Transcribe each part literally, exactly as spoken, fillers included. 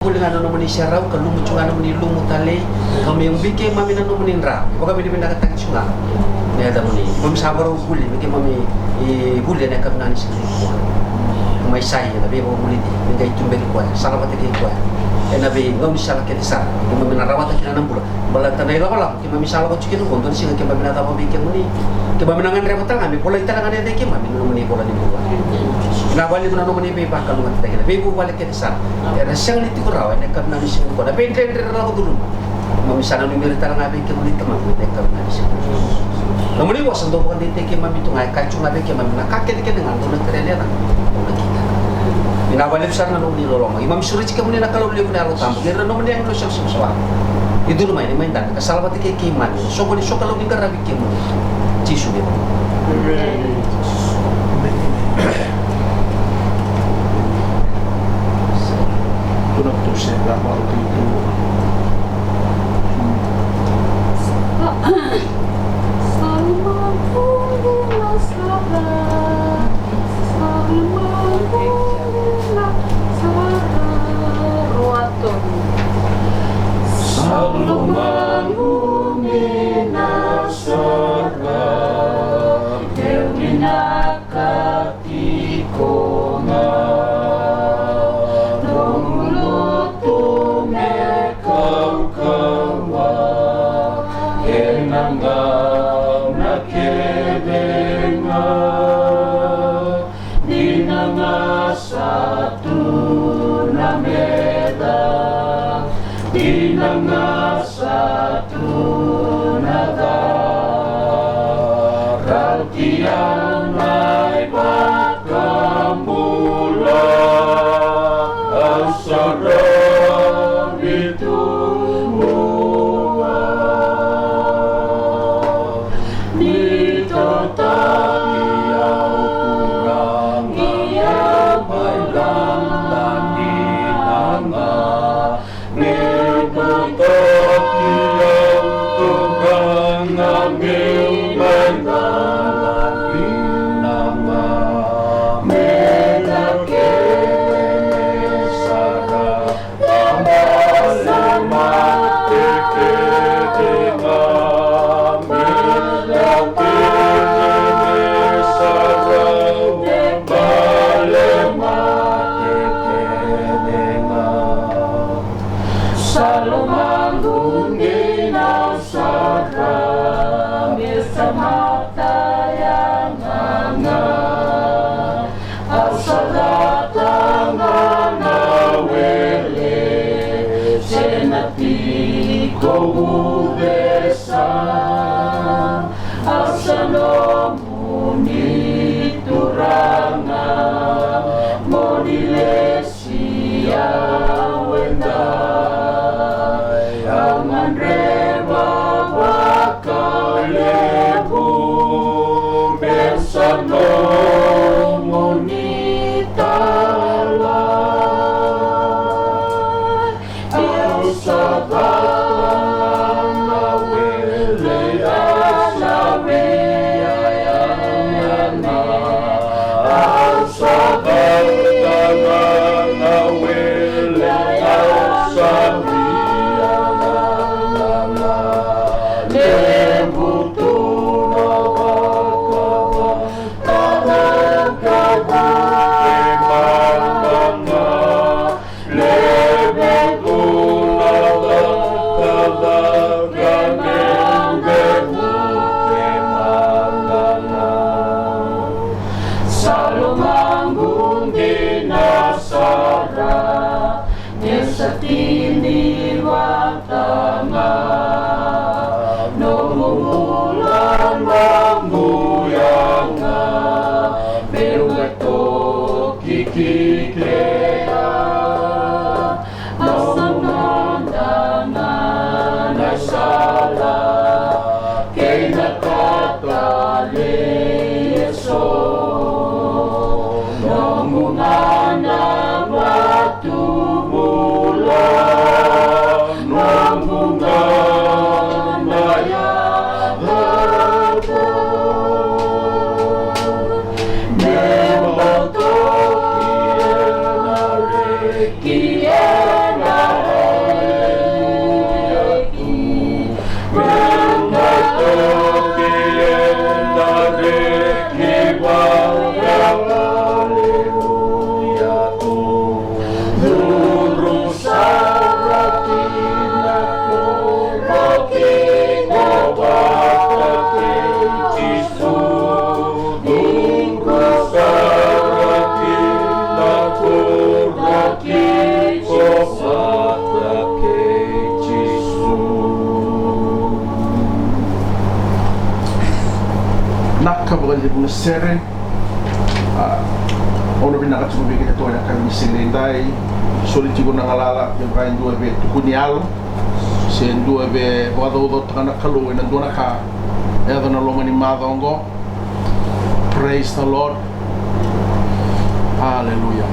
Vuli ga na nomuni serau, ka lumu tu ga nomuni lumu talei, ka me ubi keimami na nomuni dra. Vakavinavinakataki tu ga na yacamuni. Keimami sa varau vuli, me keimami, e, vuli ena yakavi ni siga nikua. Mai sa ia na veivakavulici, me qai tuberi koya, sala vata kei koya ena veigaunisala kece sara. Keimami na rawata kina na bula. Baleta na ilakolako keimami sa lako tiko kina qo, dua na siga keimami na cava vei kemuni. Keimami na gadreva tale ga me volai tale ga na yaca i keimami ena nomuni ivola ni bula. Vinaka vakalevu na nomuni veivakalougatataki ena veivuvale kece sara. Era sega ni tiko rawa ena yakavi ni siga nikua. Na veidredre era lako curuma, keimami sa nanumi ira tale ga vei kemuni Tamaqu ena yakavi ni siga nikua. Nomuni vosa dau vakadeitaki keimami tu ga, e kaya tu ga vei keimami na ka kecekece ga dou na kerea ena yacaqu, dou na kitaka. Vinaka vakalevu sara na nomuni loloma. Keimami sureti kemuni na Kalou levu na Yalo Tabu kei ira na nomuni agilosi savasava. Ni curu mai, ni mai dabe ka sala vata kei keimami. Soqo ni sokalou ni qaravi kemuni, Jisu. Emeni. Dina ga sa tu na meca, dina ga sa tu na ca. Rauti au na iVakabula, au sa ravi tu vua. Ni totaki au Turaga, mai lala ni naga. Ni totaki au Turaga, mai lala ni naga. Me cake sara Sa lomaqu dina sara me sa mata yagaga. Au sa cata ga na wele se na tiko vuvesa. Au sa nomuni Turaga, mo ni lesi au e dai. Au gadreva vakalevu me sa nomuni tala. Au sa cata ga na wele, au sa via yaga. Au sa cata ga na wele, au sa via yaga. Levu tu na vakacacani, na vakacacani. Sa lomaqu dina sara, me sa tini vata ga. Noqu bula, noqu yaga, meu qai toki ki kea. Au sa mada ga na sala kei na ka talei eso. Noqu ga na matubula, Ka vakalevu na sere. A, au na vinaka tiko vei keda toka ena yakavi ni siga edaidai. Soli tiko na galala kevaka e dua e via tukuni yalo se dua e via vakacaucautaka na Kalou ena dua na ka e yaco ena loma ni macawa oqo. Praise the Lord. Hallelujah.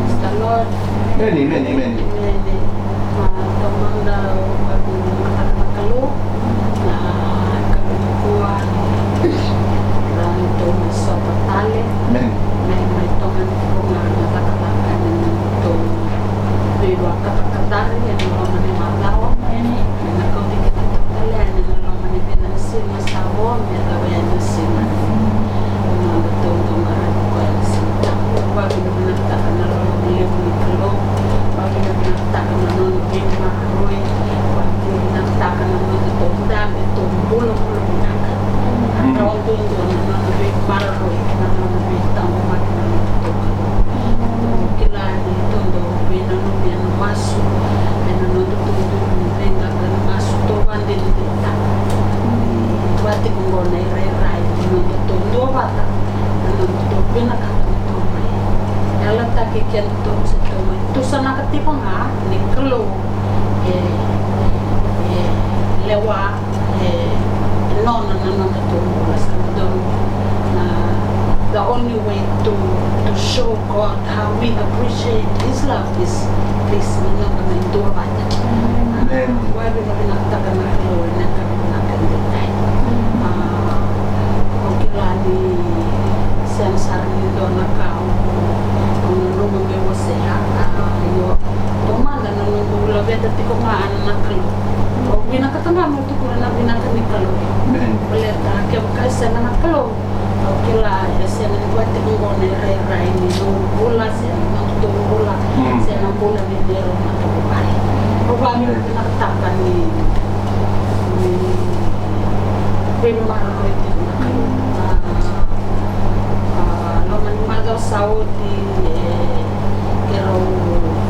Praise the Lord. Amen, amen, amen. Amen. A, Tamada, au vakavinavinakataka na Kalou na yakavi nikua, ratou mai sota tale. Amen. Mai, mai tomani tiko ga na cakacaka ni nodatou veivakacakacari ena loma ni macawa. Amen. Ena kauti keda tale yani ena loma ni vica na siga sa vo me yacova yani na siga. Nodatou dau qaravi koya ena siga. Vakavinavinakataka na loloma levu ni Kalou. Vakavinavinakataka na nona veimaroroi. Vakavinavinakataka na nodatou dabe, tou bulabula vinaka. Rawa duadua na nona veimaroroi, na nona veitaqomaki na nodatou Kalou. Tou kila ni tou dau veinanumi ena masu, ena nodatou dau veiqaqa ena masu, tou vakadinadinataka. Vaka tiko oqo na irairai ni nodatou duavata, na nodatou vinakata me tou mai yalataki kedatou se tou mai tusanaka tiko ga ni Kalou e, e lewa, e nona na nodatou bula. Sa dodonu na, the only way to, to show God how we appreciate His love is this, na noda mai duavata. Amen. Au vakavinavinakataka na Kalou ena yakavi vinaka edaidai. A, au kila ni sega sara ni dua na ka au, au nanuma meu wasea. A, io, taumada na noqu laveta tiko ga na Kalou. Au vinakata ga meu tukuna na vinaka ni Kalou. Amen. Baleta kevaka e sega na Kalou, au kila e sega ni vaka tiko oqo na irairai ni noqu bula se na nodatou bula, mm, se na bula ni neirau matavuvale. Au vakavinavinakataka ni, ni veimaroroi tiko na Kalou. A, a, loma ni macawa sa oti, e, keirau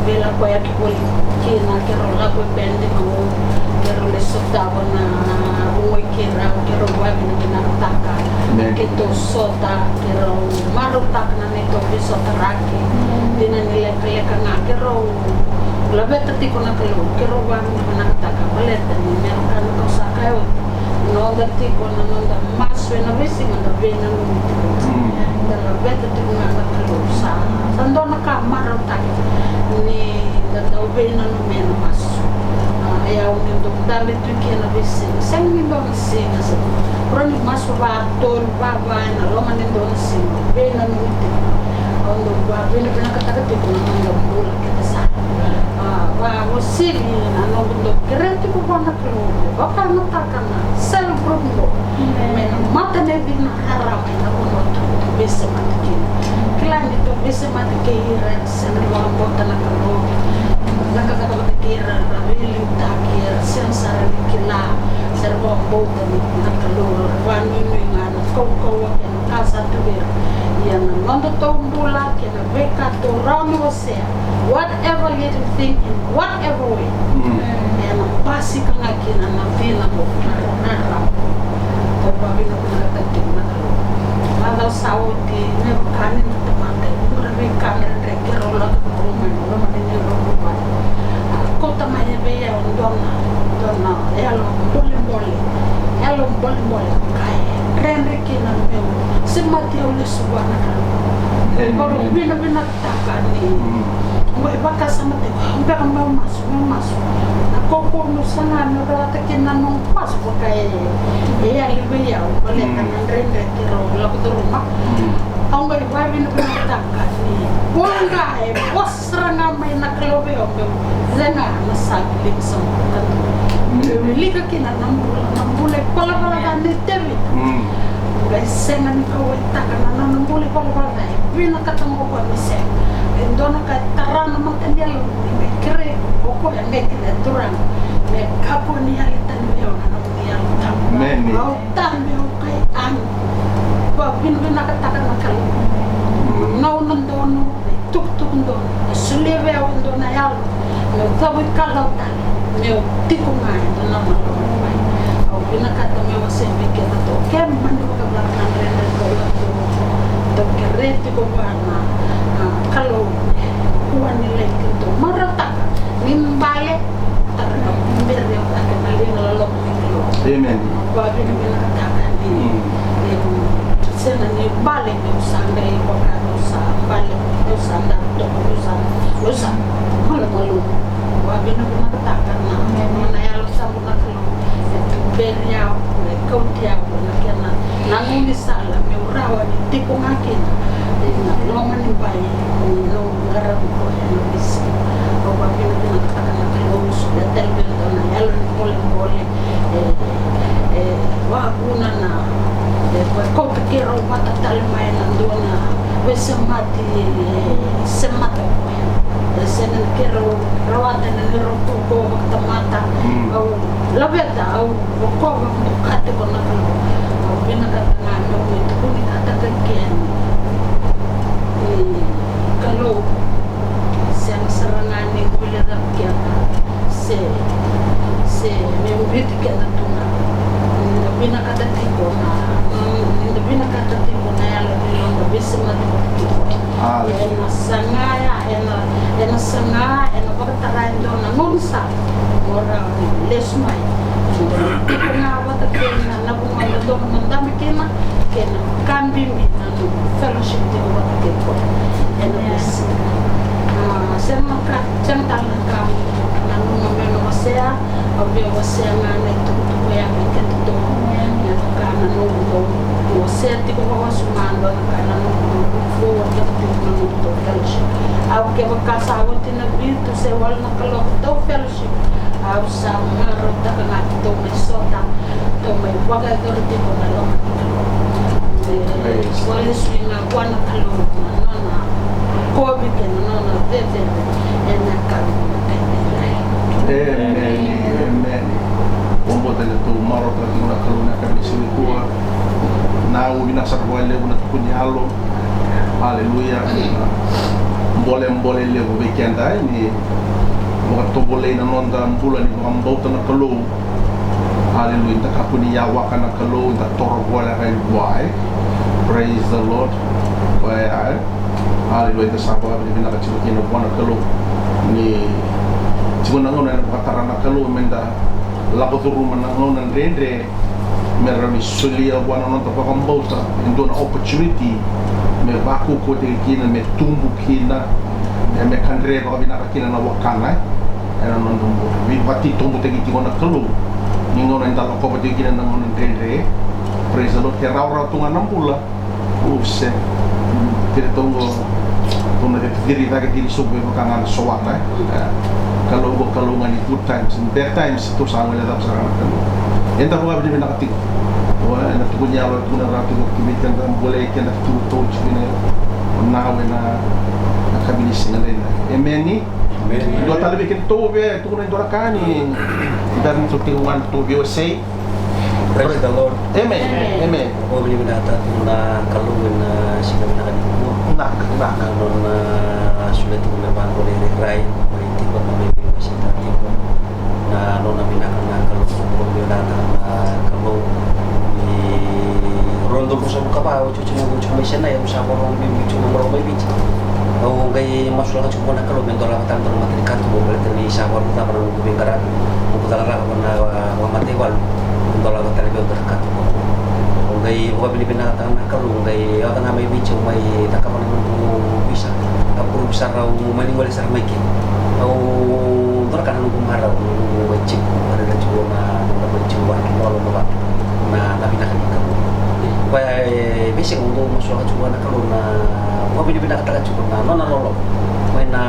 veilakoyaki voli kina, keirau lako i bedi na, keirau lai sotava na vugoi keirau, keirau vakavinavinakataka. Amen. Keitou sota, keirau marautaka na neitou veisotaraki. Dina ni lekaleka ga keirau laveta tiko na Kalou, keirau vakavinavinakataka baleta ni me vaka na ka au sa kaya oti. Noda tiko na noda masu ena veisiga da veinanumi tiko. Mm. Da laveta tiko ga na Kalou. Sa, sa dua na ka marautaki ni da dau veinanumi ena masu. A, e au ni dau dabe tu kina veisiga. Sega ni dua na siga sa rawa ni masu vakatolu, vakava ena loma ni dua na siga. Veinanumi tiko. Au dau vakavinavinakataka tiko na noda bula kece sara. A, vakauasivi na noda dau kerea tiko vua na Kalou me vakayagataka na cell group qo. Amen. Me na mata ni veirarama ena vanua tou veisemati kina. Kila ni tou veisemati kei ira era sega ni vakabauta na Kalou. Cakacaka vata kei ira era veiliutaki, era sega sara ni kila se ra vakabauta na Kalou, era vakanuinui ga na kaukauwa kei na ka sa tu vei ira. Ia na nodatou bula kei na veika tou rawa ni wasea, whatever little thing, in whatever way. Mm. Ena basika ga kina na cina qo, na rarama. Au vakavinavinakataka tiko na Kalou. Macawa sa oti, me vaka ni da tamata, e dua na veika dredre keirau lako curuma ena loma ni neirau vuvale. A, kauta mai vei au e dua na, dua na yalo bolebole. Yalo bolebole ka e dredre kina meu semati au lesu vua na Kalou. Amen. Au vakavinavinakataka ni, mm, au vakasama tiko, au beka meu masu, meu masu. Na kaukaua meu saga meu rawata kina na noqu masu vaka e, e yali vei au, baleta, mm, na dredre keirau lako curuma. Mm. Au qai vakavinavinakataka ni, au qai vosa sara ga mai na Kalou vei au meu cega na savi liga sa mai. Meu wilika kina na bula, na bula ivalavala ca nei Tevita. Mm. Qai sega ni kauwaitaka na nona bula ivalavala ca, e vinakata ga o koya me sega. E dua na ka e tara na mata ni yalo, me kerei o koya, qai kina, e Turaga, me kakua ni yali tani vei au na nomuni Yalo Tabu. Amen. Au tabe, au kai, au Vinavinakataka na Kalou. Gauna donu, itukutuku donu, e solia vei au e dua na yalo meu cavuikalawa tale, meu tiko ga e dua na loma ni bai. Au vinakata meu wasea vei kedatou, ke mani vakacava na dredre dou lako tiko, dou kerea tiko vua na, a, Kalou, kua ni lai keitou marautaka ni bale, tara na bere au cake na liga loloma ni Kalou. Amen. Vakavinavinakataka ni, mm, ni sega ni bale, ni au sa qai vaka, ni au sa bale, ni au sa dau toka, ni au sa, ni au sa malumalumu. Vakavinavinakataka na, na Yalo Tabu na Kalou e tuberi au, e kauti au ena kena, na gaunisala meu rawa ni tiko ga kina ena loma ni bai ni noqu qaravi koya ena veisiga. Au vakavinavinakataka na Kalou, solia tale vei ratou na yalo ni bolebole, e, e, vakavuna na, e, vakauta keirau vata tale mai ena dua na veisemati, e, semata koya. E sega ni keirau rawata ena neirau kaukauwa vakatamata. Mm. Au laveta, au rokova, au doka tiko na Kalou. Au vinakata ga meu mai tukunikataka kina ni Kalou sega sara ga ni guilecavi keda se, se me biuti keda tu ga. Ni da vinakata tiko na, ni da vinakata tiko na yalo ni noda veisemati vata kei koya. Hallelujah. Ena saga ya, ena, ena saga, ena vakatara e dua na gauna sara mo rawa ni lesu mai. Mo tiko ga vata kei na, na vanua dodonu mo dabe kina, kei na ka bibi na nomu fellowship tiko vata kei koya ena veisiga. A, sega na ka, sega tale na ka mo nanuma meu na wasea, au via wasea ga na itukutuku ya vei kedatou. Me vaka na noqu dau wasea tiko vakawasoma, dua na ka na noqu dau look forward tiko na noqu dau fellowship. Au kevaka sa oti na vitu se walu na kaloko dau fellowship, au sa marautaka ga keitou mai sota, keitou mai vakayacora tiko na loma ni Kalou. E, praise, vakalesuya ga vua na Kalou na nona kovi kei na nona cecere ena yakavi ni mataka edaidai. Emeni, emeni. Vakabauta ni tou marautaka tiko na Kalou ena yakavi ni siga nikua. Na au vinaka sara vakalevu na tukuni yalo. Aleluya. Bolebole levu vei keda ni vakatovolei na noda bula ni vakabauta na Kalou. Aleluya. Da kakua ni yawaka na Kalou, da toro voleka yani vua, e. Praise the Lord. Koya ya, e. Aleluya. Da sa vakavinavinaka tiko kina vua na Kalou ni tiko na gauna ena vakatara na Kalou me da lako curuma na gauna dredre, me rawa ni solia vua na noda vakabauta e dua na opportunity me vakaukauwataki kina, me tubu kina, e, me kadre vakavinaka kina na wakana, e, ena noda bula. Veivatitobutaki tiko na Kalou ni gauna eda lakova tiko kina na gauna dredre. Praise the Lord. Ke rawarawa tu ga na bula, u se kere toqo, toqo na ciri cake, ciri sobu e vaka ga na sowata, e. Kalou qo Kalou ga ni good times and bad times, tou sa guilecava sara ga na Kalou. Eda vakavinavinaka tiko. Ena tukuni yalo e tukuna rawa tiko ki vei keda, bolei keda tiko, tou tiko kina. Now ena yakavi ni siga edaidai. Emeni. Emeni. Dua tale vei kedatou vei e tukuna e dua na ka ni da ni tou tiko ga na tou vei wasei. Praise the Lord. Amen. Amen. Au vakavinavinakataka tiko na Kalou ena siga vinaka nikua. Vinaka, vinaka. Na nona solia tiko me vaqo na irairai, mai tiko na mai veiwasetaka tiko. Na nona vinaka na Kalou, au vakavinavinakataka na Kalou. Ni rua na udolu ruasagavulu ka va, oti oti noqu tiko mai Senai, au sa vakarorogo bibi tiko noqu lako mai Viti. Au qai masulaka tiko vua na Kalou me dolava tale na matanikatuba, baleta ni sa vakarau cava na noqu veiqaravi. Noqu cakacaka vua na, a, vakamataivalu, dolava tale vei au na matanikatuba. Au qai vakavinavinakataka na Kalou, au qai yaco ga mai Viti, au mai cakava na noqu visa. Approve sara, au mani gole sara mai ke. Au dua na ka na noqu marau, noqu mai tiko, au raica tiko na noqu mai tiko vaka, vaka, vaka. Na, na vinaka ni Kalou. Koya e veisiga au dau masulaka tiko vua na Kalou, na vakavinavinakataka tiko na nona loloma mai na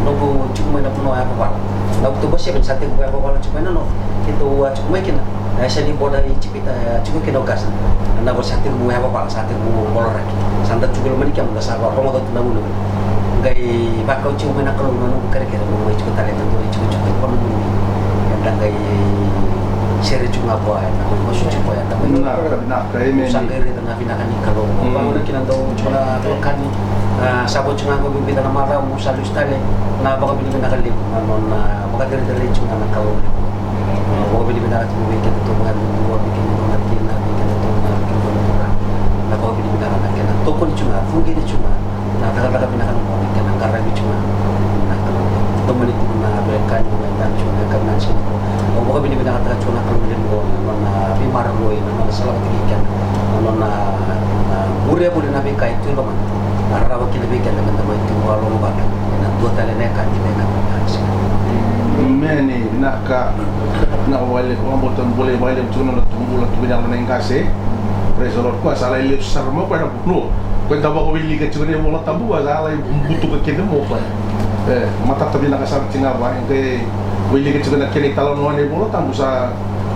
noqu tiko mai na vanua yavavala. Na October seven sa tekivu yavavala tiko mai na north. Keitou a tiko mai kina na yasa ni border i Ijipita, e, tiko kina o Gaza. Na vanua sa tekivu yavavala, sa tekivu boloraki. Sa da tiko i loma ni keba, da sa vakarorogo tu na vuna. Qai vakau tiko mai na Kalou na noqu kerekere, meu mai tiko tale ena dua na itikotiko e Vanua Muni. Eda qai sere tiko ga vua ena mai masuti koya ena mai. Vinaka, vinaka, emeni. Au sa qai raica na vinaka ni Kalou. Mm. Vaka na kena dau tiko na veiwekani, a, sa vo tiko ga qo e vica na macawa mo sa lesu tale. Na vakavinavinaka levu na nona vakacerecerei tiko ga na Kalou. A, vakavinavinaka tiko vei kedatou vakayadudua, vei kedatou na tina, vei kedatou na, vei kedatou na, na vakavinavinaka na kena tokoni tiko ga, vukei tiko ga na cakacaka vinaka na Kalou, kei na qaravi tiko ga na Kalou. Tomani tiko na veiwekani, na veiwekani tiko na veiwekani na siga nikua. Au vakavinavinakataka tiko na Kalou levu qo na nona veimaroroi, na nona salavata kei keda, na nona, a, muria voli na veika e tu e lomana. A rawa kina vei keda meda mai tu vakalolovata ena dua tale na yakavi, na yakavi ni siga. Emeni, vinaka. Na wale, vakabauta bula, wale, tu na nona tu bula, tu vinaka na qase. Praise the Lord. Koya sa lai lesu sara mai koya na vanua. Koya da vakawilika tiko na iVola Tabu, koya sa lai butuka kece mai o koya. E, matata vinaka sara tiko ga vua, e qai wilika tiko na kena italanoa na iVola Tabu, sa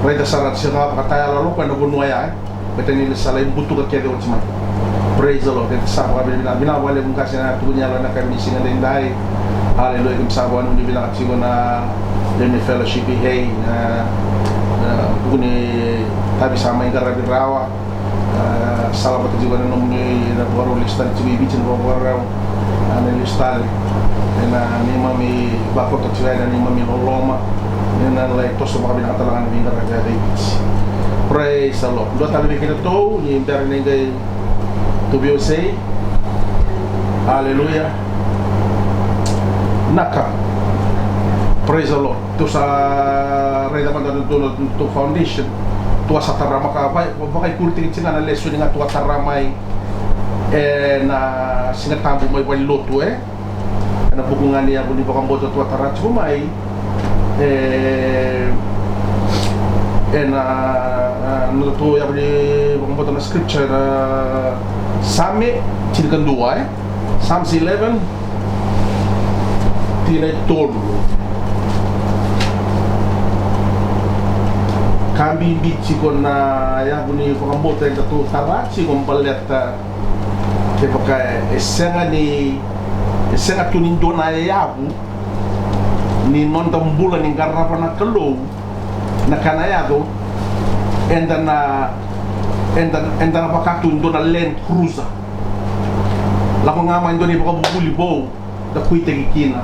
raica sara tiko ga vakatayaloyalo o koya na vanua ya, e. Baleta ni sa lai butuka kece oti mai. Praise the Lord. Eda sa vakavinavinaka, vinaka vakalevu qase na tukuni yalo ena yakavi ni siga edaidai. Hallelujah. Keimami sa vakanuinui vinaka tiko na lewe ni fellowship, e, na, na tukuni tavi sa mai qaravi rawa. A, salavata tiko ena nomuni na vakarau lesu tale tiko i Viti na vakavakarau. A, na lesu tale ena neimami vakota tiko ena neimami loloma. Ena lai toso vakavinaka tale ga na veiqaravi i Viti. Praise the Lord. Dua tale vei kedatou ni bera ni qai tou veiwasei. Hallelujah. Naka. Praise the Lord. Tou sa raica mada na tou, na tou foundation. Tou a sa tara mai ka, vakaikuritaki tiko ga na lesoni ga tou a tara mai ena Siga Tabu mai valenilotu, e. Ena vuku ga ni yavu ni vakabauta tou a tara tiko mai, e, ena, a, na tou yavu ni vakabauta na scripture, na Same tinikadua, e. Psalms eleven, tikina e tolu. Ka bibi tiko na yavu ni vakabauta edatou tara tiko baleta kevaka e sega ni, e sega tu ni dua na yavu ni noda bula ni qarava na Kalou, na ka na yaco, eda na, eda, eda na vaka tu e dua na Land Cruiser. Lako ga mai e dua na ivakavuvuli vou, da kuitaki kina.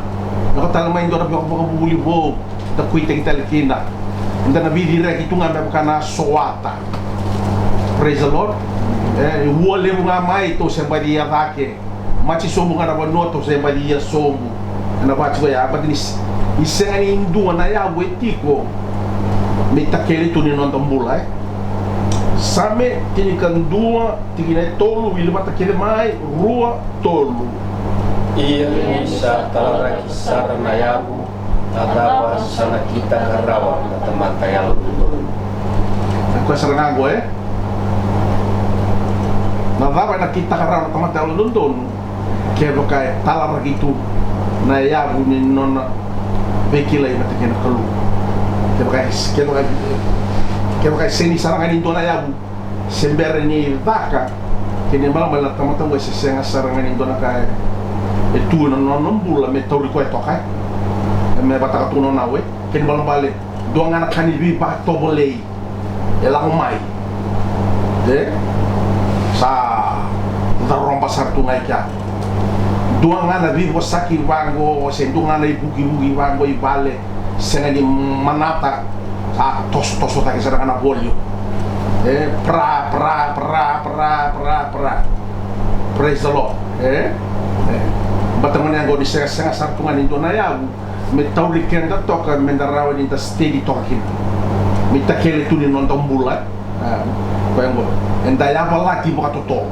Lako tale mai e dua na ivakavuvuli vou, da kuitaki tale kina. Eda na veiciraki tu ga me vaka na soata. Praise the Lord. E, ua levu ga mai, tou se baci ia cake. Maci sobu ga na vanua, tou se baci ia sobu. Ena vaka tiko ya, baleta ni s-, ni sega ni dua na yavu e tiko me takele tu ni noda bula, e. Same tinikadua, tikina e tolu, wili vata kece mai, rua, tolu. Ia ni sa talaraki sara na yavu, na cava sa na kitaka rawa na tamata yalododonu? Na koya sara ga oqo, e? Na cava ena kitaka rawa na tamata yalododonu? Kevaka e talaraki tu na yavu ni nona veikilai vata kei na Kalou. Kevaka e, kevaka, kevaka e sega ni sara ga ni dua na yavu se bera ni caka, kena ibalebale na tamata oqo e se sega sara ga ni dua na ka e tu ena nona bula me tauri koya toka, e. Me vakataka tu na nona, e. Kena ibalebale dua ga na ka ni veivakatovolei e lako mai, e, sa caroba sara tu ga i kea. Dua ga na veivosaki vaqo se dua ga na ivukivuki vaqo i vale, sega ni manata, sa tosotoso cake sara ga na volume. E, pra, pra, pra. Praise the Lord. E? E. Baleta gona yaqo ni sega, sega sara tu ga ni dua na yavu me tauri keda toka, meda rawa ni da steady toka kina, me takele tu ni noda bula. A, koya oqo, eda yavalati vakatotolo.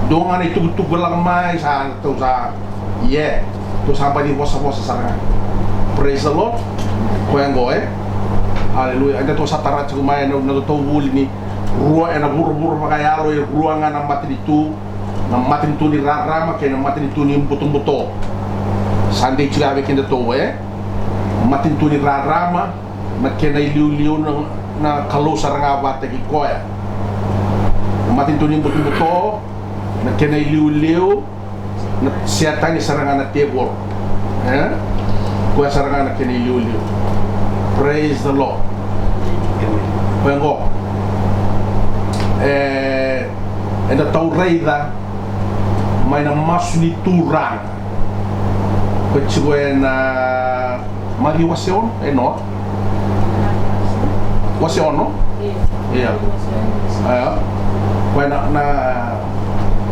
Dua ga na itukutuku e lako mai, sa, tou sa, yeah, tou sa baci vosavosa sara ga. Praise the Lord. Koya oqo, e. Hallelujah. Eda tou sa tara tiko mai na, na nodatou vuli ni rua, ena vuravura vakayalo e rua ga na matanitu. Na matanitu ni rarama kei na matanitu ni butobuto. Sa dei tiko ya vei kedatou, e? Matanitu ni rarama, na kena iliuliu na, na Kalou sara ga vata kei koya. Na matanitu ni butobuto, na kena iliuliu na Setani sara ga na tevoro. E? Koya sara ga na kena iliuliu. Praise the Lord. Koya qo. E, eda tou raica mai na masu ni Turaga. Ko tiko ena Maciu wase ono, e no? Wase ono? Ia. Ia. Koya na, na,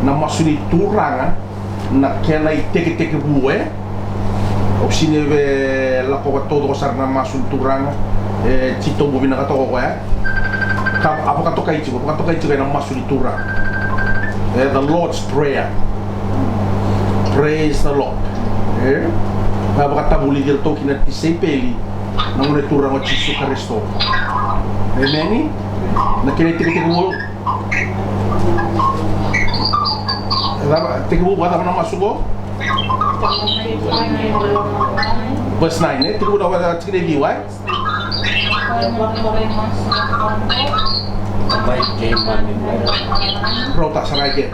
na masu ni Turaga. Na kena itekitekivu, e? Au sini via lako vakataucoko sara na masu ni Turaga, e, titobu vinaka toka koya, e? Ka, a vakatokai tiko, vakatokai tiko ena masu ni Turaga. E, the Lord's Prayer. Praise the Lord. E? Ka vakatavulici iratou kina na tisaipeli na Gone Turaga o Jisu Karisito. Emeni? Na kena itekitekivu. Cava, tekivu vakacava na masu qo? Verse nine, e? Tekivu na tikina e ciwa, e? Rauta sara eke.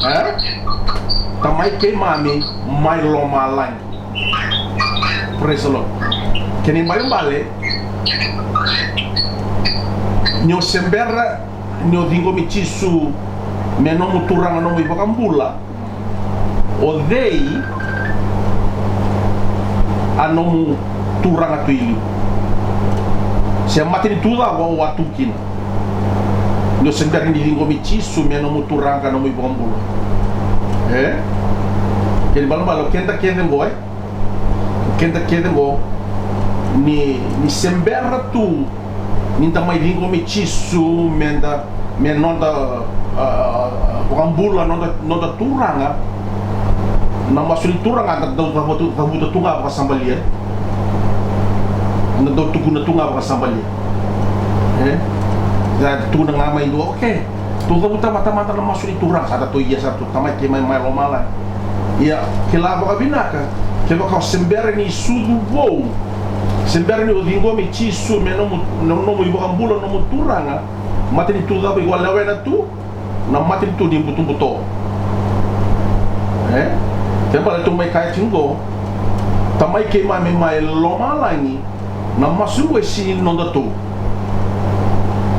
E? Tamai keimami mai lomalagi. Praise the Lord. Kena ibalebale, ni o se bera ni o ciqomi Jisu me nomu Turaga, nomu iVakabula, o cei a nomu turaga tu i liu? Se matanitu cava o a tu kina? Ni o se bera ni ciqomi Jisu me nomu Turaga, nomu iVakabula. E? Kena ibalebale o keda kece qo, e? Keda kece qo, ni, ni se bera tu ni da mai ciqomi Jisu me da, me noda, a, vakabula, noda, noda Turaga, na masu ni Turaga da dau cavuta, cavuta tu ga vakasabalia. Da dau tukuna tu ga vakasabalia. E? Da tukuna ga mai dua, okay. Tou cavuta vata mada na masu ni Turaga, sa da tou ia sara tu, Tamai keimami mai lomalagi. Ia, kila vakavinaka, kevaka o se bera ni sucu vou, se bera ni o ciqomi Jisu me nomu, nomu iVakabula, nomu Turaga, matanitu cava iko a lewena tu? Na matanitu ni butobuto. E? Kena ibalebale tou mai kaya tiko qo, Tamai keimami mai lomalagi, na masu qo e sega ni nodatou.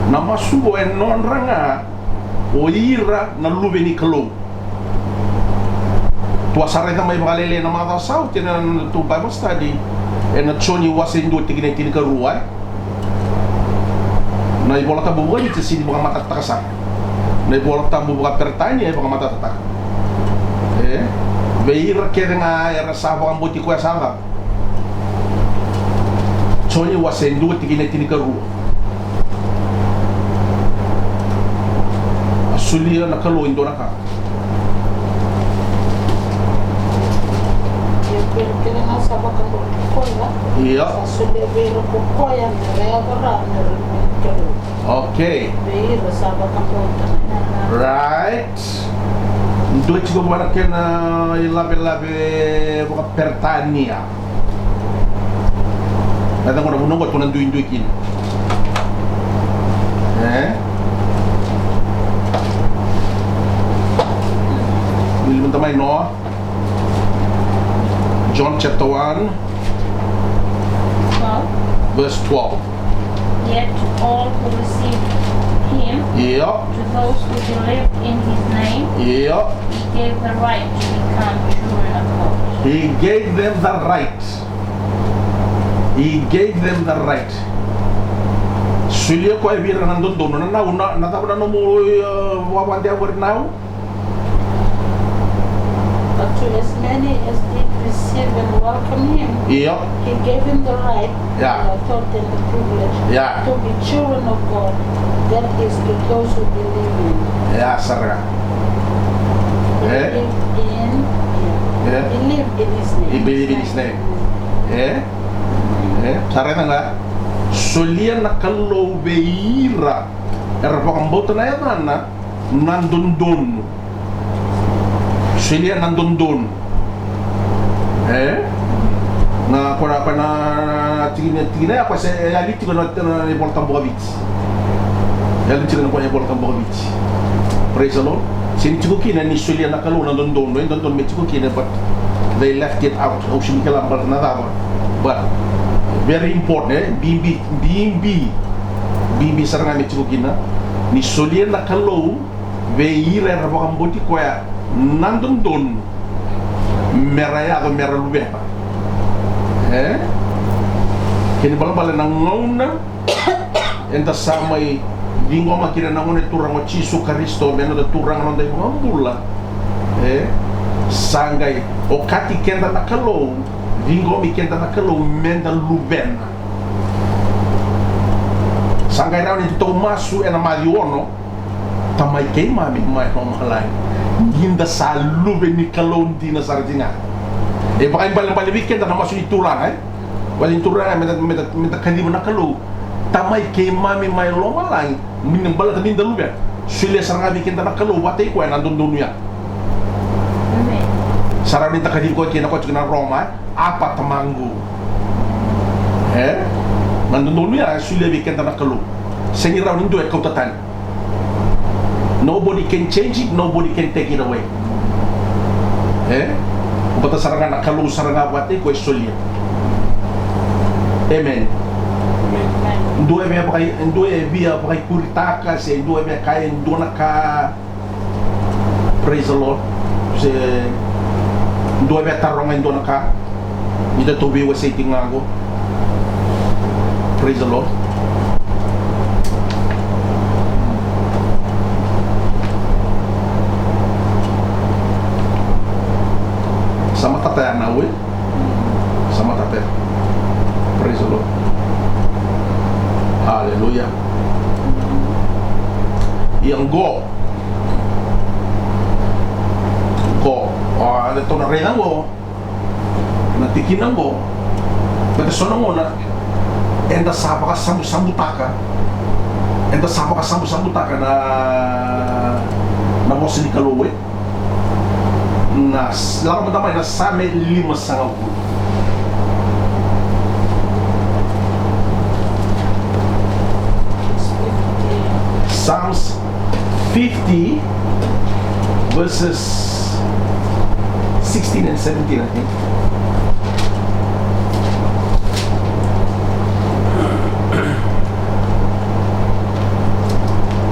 Na masu qo e nodra ga o ira na luve ni Kalou. Tou a sa raica mai vakalailai ena macawa sa oti ena nodatou Bible study, ena Joni wase dua tikina e tinikarua, e? Na iVola Tabu vakaviti e sega ni vakamatatataka sara. Na iVola Tabu vakaperitania e vakamatatataka. E? Vei ira kece ga era sa vakabauti koya sa cava? Joni wase dua tikina e tinikarua. A solia na Kalou e dua na ka. Ia ko ira kece ga sa vakabauti koya, ia, sa solia vei ira ko koya me ra yaco rawa me ra luve ni Kalou. Okay. Vei ira sa vakabauta. Right. Dua tiko vua na kena ilavelave vakaperitania. Na cava gona vuna qo tou na duidui kina? E? Wili mada mai, Noa. John chapter one, twelve. Verse twelve. Yet to all who receive him, io, to those who believe in his name, io, he gave the right to become children of God. He gave them the right. He gave them the right. Solia koya vei ira na dodonu. Na, na, na, na cava na nomu, e, vakavakadewa qori, Nau? But to as many as did receive and welcome him, io, he gave them the right, yeah, and authority and the privilege, yeah, to be children of God, that is, to those who believe in him. Ia, sara ga. E? Believe in him. E? Believe in his name. He believe in his name. E? E? Sara ga. Solia na Kalou vei ira era vakabauta na yacana na dodonu. Solia na dodonu. E? Na, ko na, ko na tikina, tikina ya, ko se, e, yali tiko na, na iVola Tabu vakaviti. Yali tiko na, ko na iVola Tabu vakaviti. Praise the Lord. Sega ni tiko kina ni solia na Kalou na dodonu, e dodonu me tiko kina, but they left it out. Au sega ni kila baleta na cava. But very important, e? Bibi, bibi. Bibi sara ga me tiko kina ni solia na Kalou vei ira era vakabauti koya na dodonu me ra yaco me ra luvena. E? Kena ibalebale na gauna eda sa mai ciqoma kina na Gone Turaga o Jisu Karisito me noda Turaga, noda iVakabula. E? Sa qai okati keda na Kalou, ciqomi keda na Kalou meda luvena. Sa qai rawa ni datou masu ena Maciu ono, Tamai keimami mai lomalagi, ni da sa luve ni Kalou dina sara tiko ga. E vakaibalebale vei keda na masu ni Turaga, e? Masu ni Turaga, meda, meda, meda kaciva na Kalou. Tamai keimami mai lomalagi, ni baleta ni da luvena. Solia sara ga vei keda na Kalou vakataki koya na dodonu ya. Amen. Sa rawa ni da kaciva koya kina, koya tiko na Roma, e? Apa Tamaqu. E? Na dodonu ya e solia vei keda na Kalou. Sega ni rawa ni dua e kauta tani. Nobody can change it, nobody can take it away. E? Baleta sara ga na Kalou sara ga vakataki koya e solia. Amen. Amen. Dua e via vakai, dua e via vakaikuritaka, se dua e via kaya e dua na ka. Praise the Lord. Se dua e via taroga e dua na ka, ni datou veiwasei tiko ga qo. Praise the Lord. Sa matata ya na ue. Sa matata. Praise the Lord. Hallelujah. Ia qo. Qo. A, eda tou na raica qo. Na tikina qo. Baleta so na gauna eda sa vakasabusabutaka. Eda sa vakasabusabutaka na, na vosa ni Kalou, e. Na s-, lako mada mai na Same limasagavulu. Psalms fifty, verses sixteen and seventeen, I think.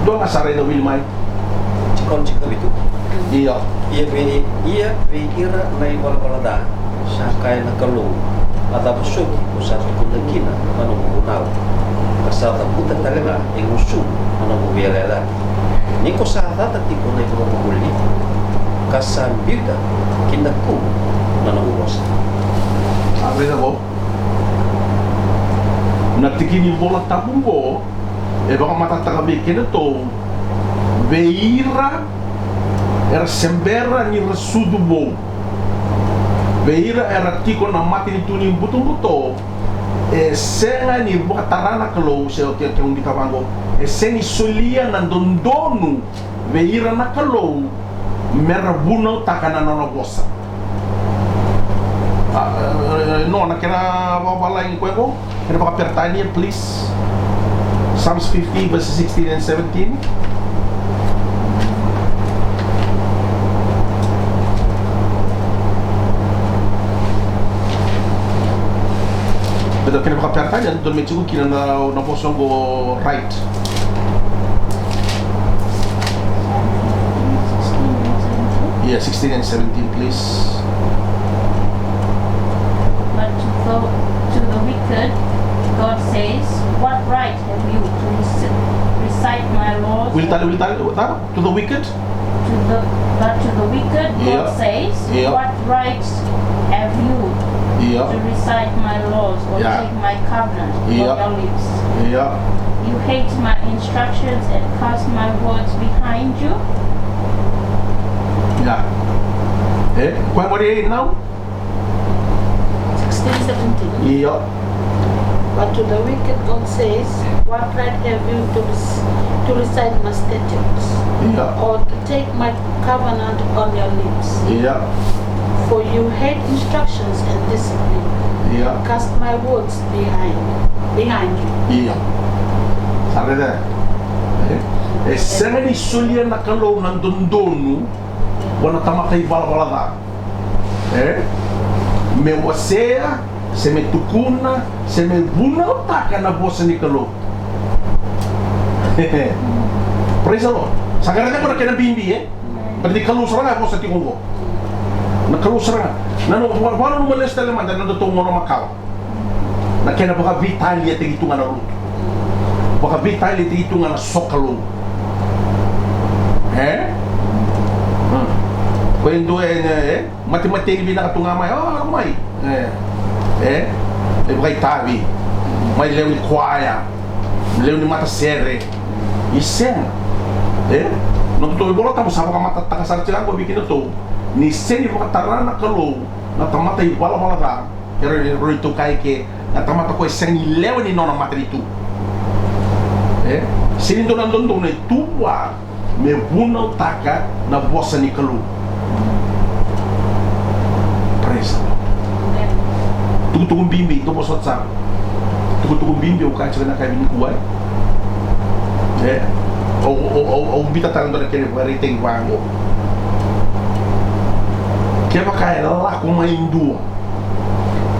Dua ga sara eda wili mai. Tikina tinikavitu. Io. Ia vei, ia vei ira na ivalavala ca, sa kaya na Kalou, a cava soti ko sa tukuna kina na noqu vunau, ka sa cavuta tale ga e gusumu na noqu veiyalayalati? Ni ko sa cata tiko na ivakavuvuli, ka sa biuta ki na kumu na noqu vosa. Sa vei na vo. Na tiki ni Vola Tabu qo e vakamatatataka vei kedatou, vei ira era se bera ni ra sucu vou, vei ira era tiko na matanitu ni butobuto, e sega ni vakatara na Kalou, se o ke, ke umbika vaqo, e sega ni solia na dodonu vei ira na Kalou me ra vunautaka na nona vosa. A, e, e, no, na kena vakavalagi koya qo, kena vakaperitania, please. Psalms fifty, verses sixteen and seventeen. Baleta kena vakaperitania, dodonu me tiko kina na, na vosa qo right. Yeah, sixteen and seventeen, please. But to the, to the wicked, God says, "What right have you to rec-, recite my laws?" Will tell, will tell, what? To the wicked? To the, but to the wicked, God says, "What right have you to recite my laws or take my covenant on your lips? You hate my instructions and cast my words behind you." Yeah. E, koya qori e nau? Sixteen, seventeen. Io. But to the wicked God says, "What right have you to rec-, to recite my statutes, or to take my covenant on your lips? Io. For you hate instructions and discipline, cast my words behind, behind you." Io. Sa raica? E? E sega ni solia na Kalou na dodonu vua na tamata ivalavala ca. E? Me wasea, se me tukuna, se me vunautaka na vosa ni Kalou. Praise the Lord. Sa qai raica qo na kena bibi, e? Baleta ni Kalou sara ga e vosa tiko qo. Na Kalou sara ga. Na noqu vakananuma lesu tale mada na nodatou gauna makawa. Na kena vakaveitaliataki tu ga na lotu. Vakaveitaliataki tu ga na sokalou. E? Hmm. Ko e dua e, e, e, matemateni vinaka tu ga mai, o, lako mai. E, e, e vakaitavi. Mai lewe ni kwaya. Lewe ni matasere. I sega. E? Nodatou iVola Tabu sa vakamatatataka sara tiko ga qo vei kedatou. Ni sega ni vakatara na Kalou na tamata ivalavala ca. Kei rau, rau neitou kai ke, na tamata ko e sega ni lewe ni nona matanitu. E? Sega ni dua na dodonu e tu vua me vunautaka na vosa ni Kalou. Praise the Lord. Tukutuku bibi, tou vosa sara. Tukutuku bibi, au kaya tiko na kai vinikua, e? E? Au, au, au, au bita tale dua na kena vakaraitaki vaqo. Kevaka e lako mai dua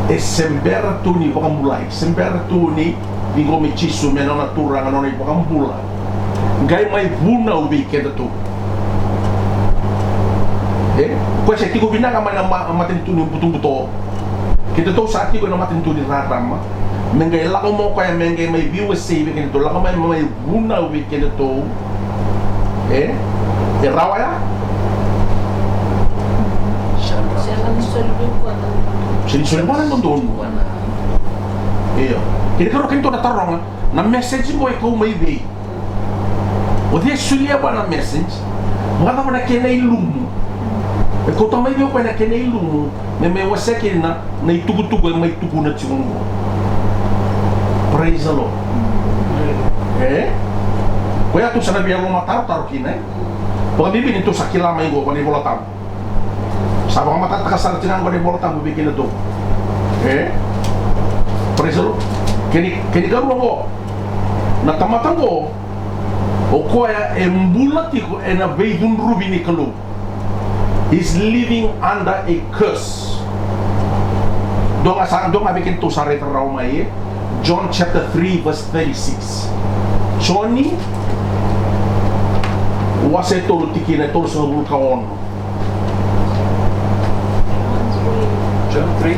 e se bera tu ni vakabulai, se bera tu ni ciqomi Jisu me nona Turaga, nona iVakabula. Qai mai vunau vei kedatou. E? Koya se tiko vinaka mai na ma-, matanitu ni butobuto. Kedatou sa tiko ena matanitu ni rarama. Me qai lako mai o koya, me qai mai veiwasei vei kedatou, lako mai, mai vunau vei kedatou. E? E rawa ya? Sega ni soli vua na dodonu. Io. Kena ikarua, kedatou na taroga, na message qo e kau mai vei? O cei e solia vua na message? Vakacava na kena ilumu? E kauta mai vei o koya na kena ilumu me mai wasea kina na itukutuku e mai tukuna tiko qo. Praise the Lord. E? Koya tou sa na via lomatarotaro kina, e? Vakabibi ni tou sa kila mai qo, qo na iVola Tabu. Sa vakamatatataka sara tiko ga qo na iVola Tabu vei kedatou. E? Praise the Lord. Kena, kena ikarua qo. Na tamata qo, o koya e bula tiko ena veicudruvi ni Kalou. He's living under a curse. Dua ga sa, dua ga vei kedatou sa raica rawa mai, e? John chapter three verse thirty-six. Joni, wase e tolu, tikina e tolusagavulu ka ono. John three.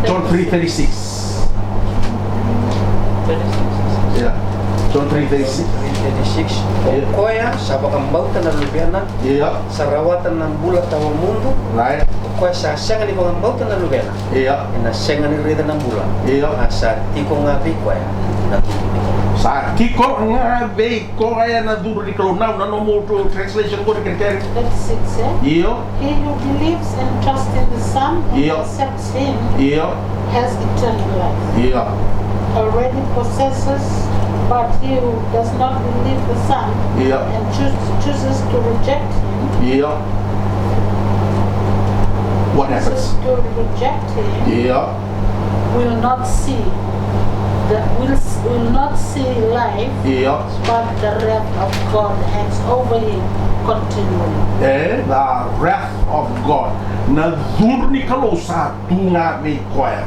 John three thirty-six. Thirty-six. Yeah. John three thirty-six. Three thirty-six. Yeah. O koya sa vakabauta na Luvena, yeah, sa rawata na bula tawamudu. Right. O koya sa sega ni vakabauta na Luvena, yeah, ena sega ni raica na bula. Yeah. A sa tiko ga vei koya na cudru ni Kalou. Sa tiko ga vei koya na cudru ni Kalou. Now, na nomu translation qori, kerekere. Thirty-six, e? Io. He who believes and trusts in the Son and, io, accepts him, io, has eternal life. Io. Already possesses, but he who does not believe the Son, io, and choos-, chooses to reject him, io, what happens? Chooses to reject him, io, will not see the, will s-, will not see life, io, but the wrath of God hangs over him continually. E, the wrath of God. Na cudru ni Kalou sa tu ga vei koya.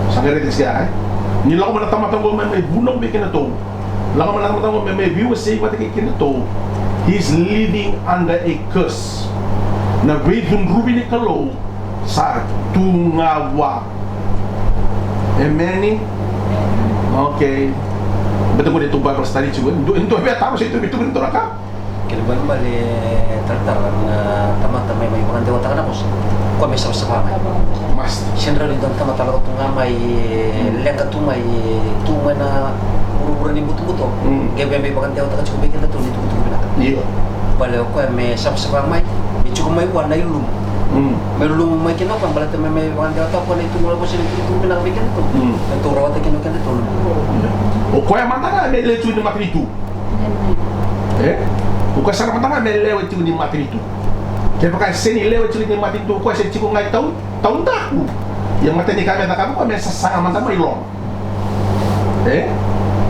Sa qai raica tiko ya, e? Ni lako mai na tamata qo me mai vunau vei kedatou. Lako mai na tamata qo me mai veiwasei vata kei kedatou. He's living under a curse. Na veicudruvi ni Kalou sa tu ga vua. Emeni? Okay. Baleta qori tou Bible study tiko. Dua, dua via taro se tou via tukuna dua na ka. Kena ibalebale, talatala, na tamata me mai vakadewataka na vosa, o koya me savasava mai. Must. Sega ni rawa ni dua na tamata lako tu ga mai, e, leqa tu mai, e, tu mai na vuravura ni butobuto. Mm. Qai via mai vakadewataka tiko vei kedatou na itukutuku vinaka. Io. Baleta o koya me savasava mai, me tiko mai vua na ilumu. Mm. Me lulumu mai kina o koya, baleta me mai vakadewataka o koya na itukutuku vinaka vei kedatou. Mm. Me tou rawata kina o kedatou. O koya mada ga me lewe tiko ni matanitu. E? O koya sara mada ga me lewe tiko ni matanitu. Kevaka e sega ni lewe tiko ni matanitu, o koya se tiko ga e tau, taudaku. Ia matai ni ka me cakava o koya me sasaga mada mai loma. E?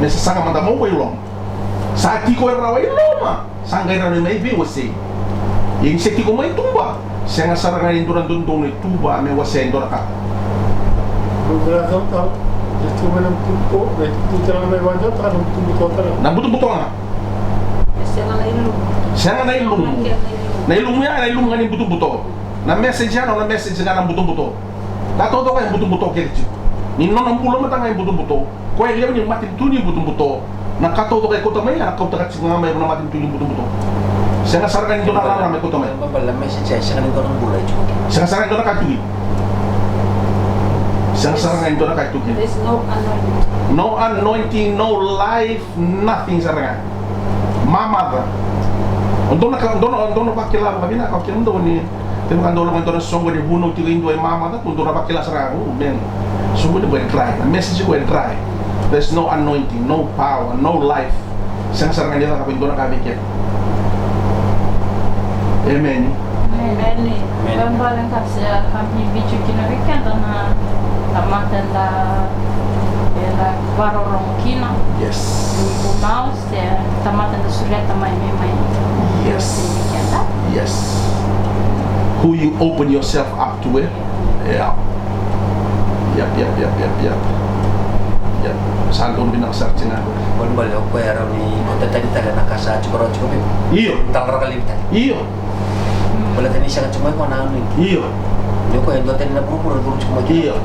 Me sasaga mada mai loma. Sa tiko e rawa i loma. Sa qai rawa ni mai veiwasei. Ia ni se tiko mai tuba, sega sara ga ni dua na dodonu e tu vua me wasea e dua na ka. Dua na ka. Tiko mai na butobuto, na itukutuku tale ga mai vakadewataka na butobuto tale ga. Na butobuto ga. E sega na ilumu. Sega na ilumu. Sega na ilumu. Na ilumu ya, na ilumu ga ni butobuto. Na message ya, na message ga na butobuto. Ka taucoko e butobuto kece tiko. Ni nona bula mada ga e butobuto. Koya e lewe ni matanitu ni butobuto. Na ka taucoko e kauta mai, a kauta ka tiko ga mai na matanitu ni butobuto. Sega sara ga ni dua na rarama e kauta mai. Baba, na message ya, sega ni dua na bula e tiko. Sega sara ga ni dua na ka e tu kina. Sega sara ga ni dua na ka e tu kina. There's no anointing. No anointing, no life, nothing sara ga. Mamaca. O dou na ka, o dou na, o dou na vakila vakavinaka, o kemudou ni Kevaka dou lako e dua na soqo ni vunau tiko e dua e mamaca tu, dou na vakila sara ga, oh man, soqo ni qo e dry, na message qo e dry. There's no anointing, no power, no life. Sega sara ga ni cakava e dua na ka vei keda. Emeni. Emeni. Emeni. Baleta se a ka bibi tiko kina vei keda na tamata eda, eda vakarorogo kina. Yes. Ni vunau. Se tamata da sureta mai me mai. Yes. Keda. Yes. Who you open yourself up to, eh? Yeah. Yep, yep, yep, yep, yep. Yep. Sa donu vinaka sara tiko ga. Balebale o koya e rawa ni kauta tani tale na ka sa tiko rawa tiko vei. Io. Talaraka levu tale. Io. Baleta ni sega tiko mai ko na anointing. Io. Ni o koya e dua tani na vuravura e curu tiko mai kina. Io.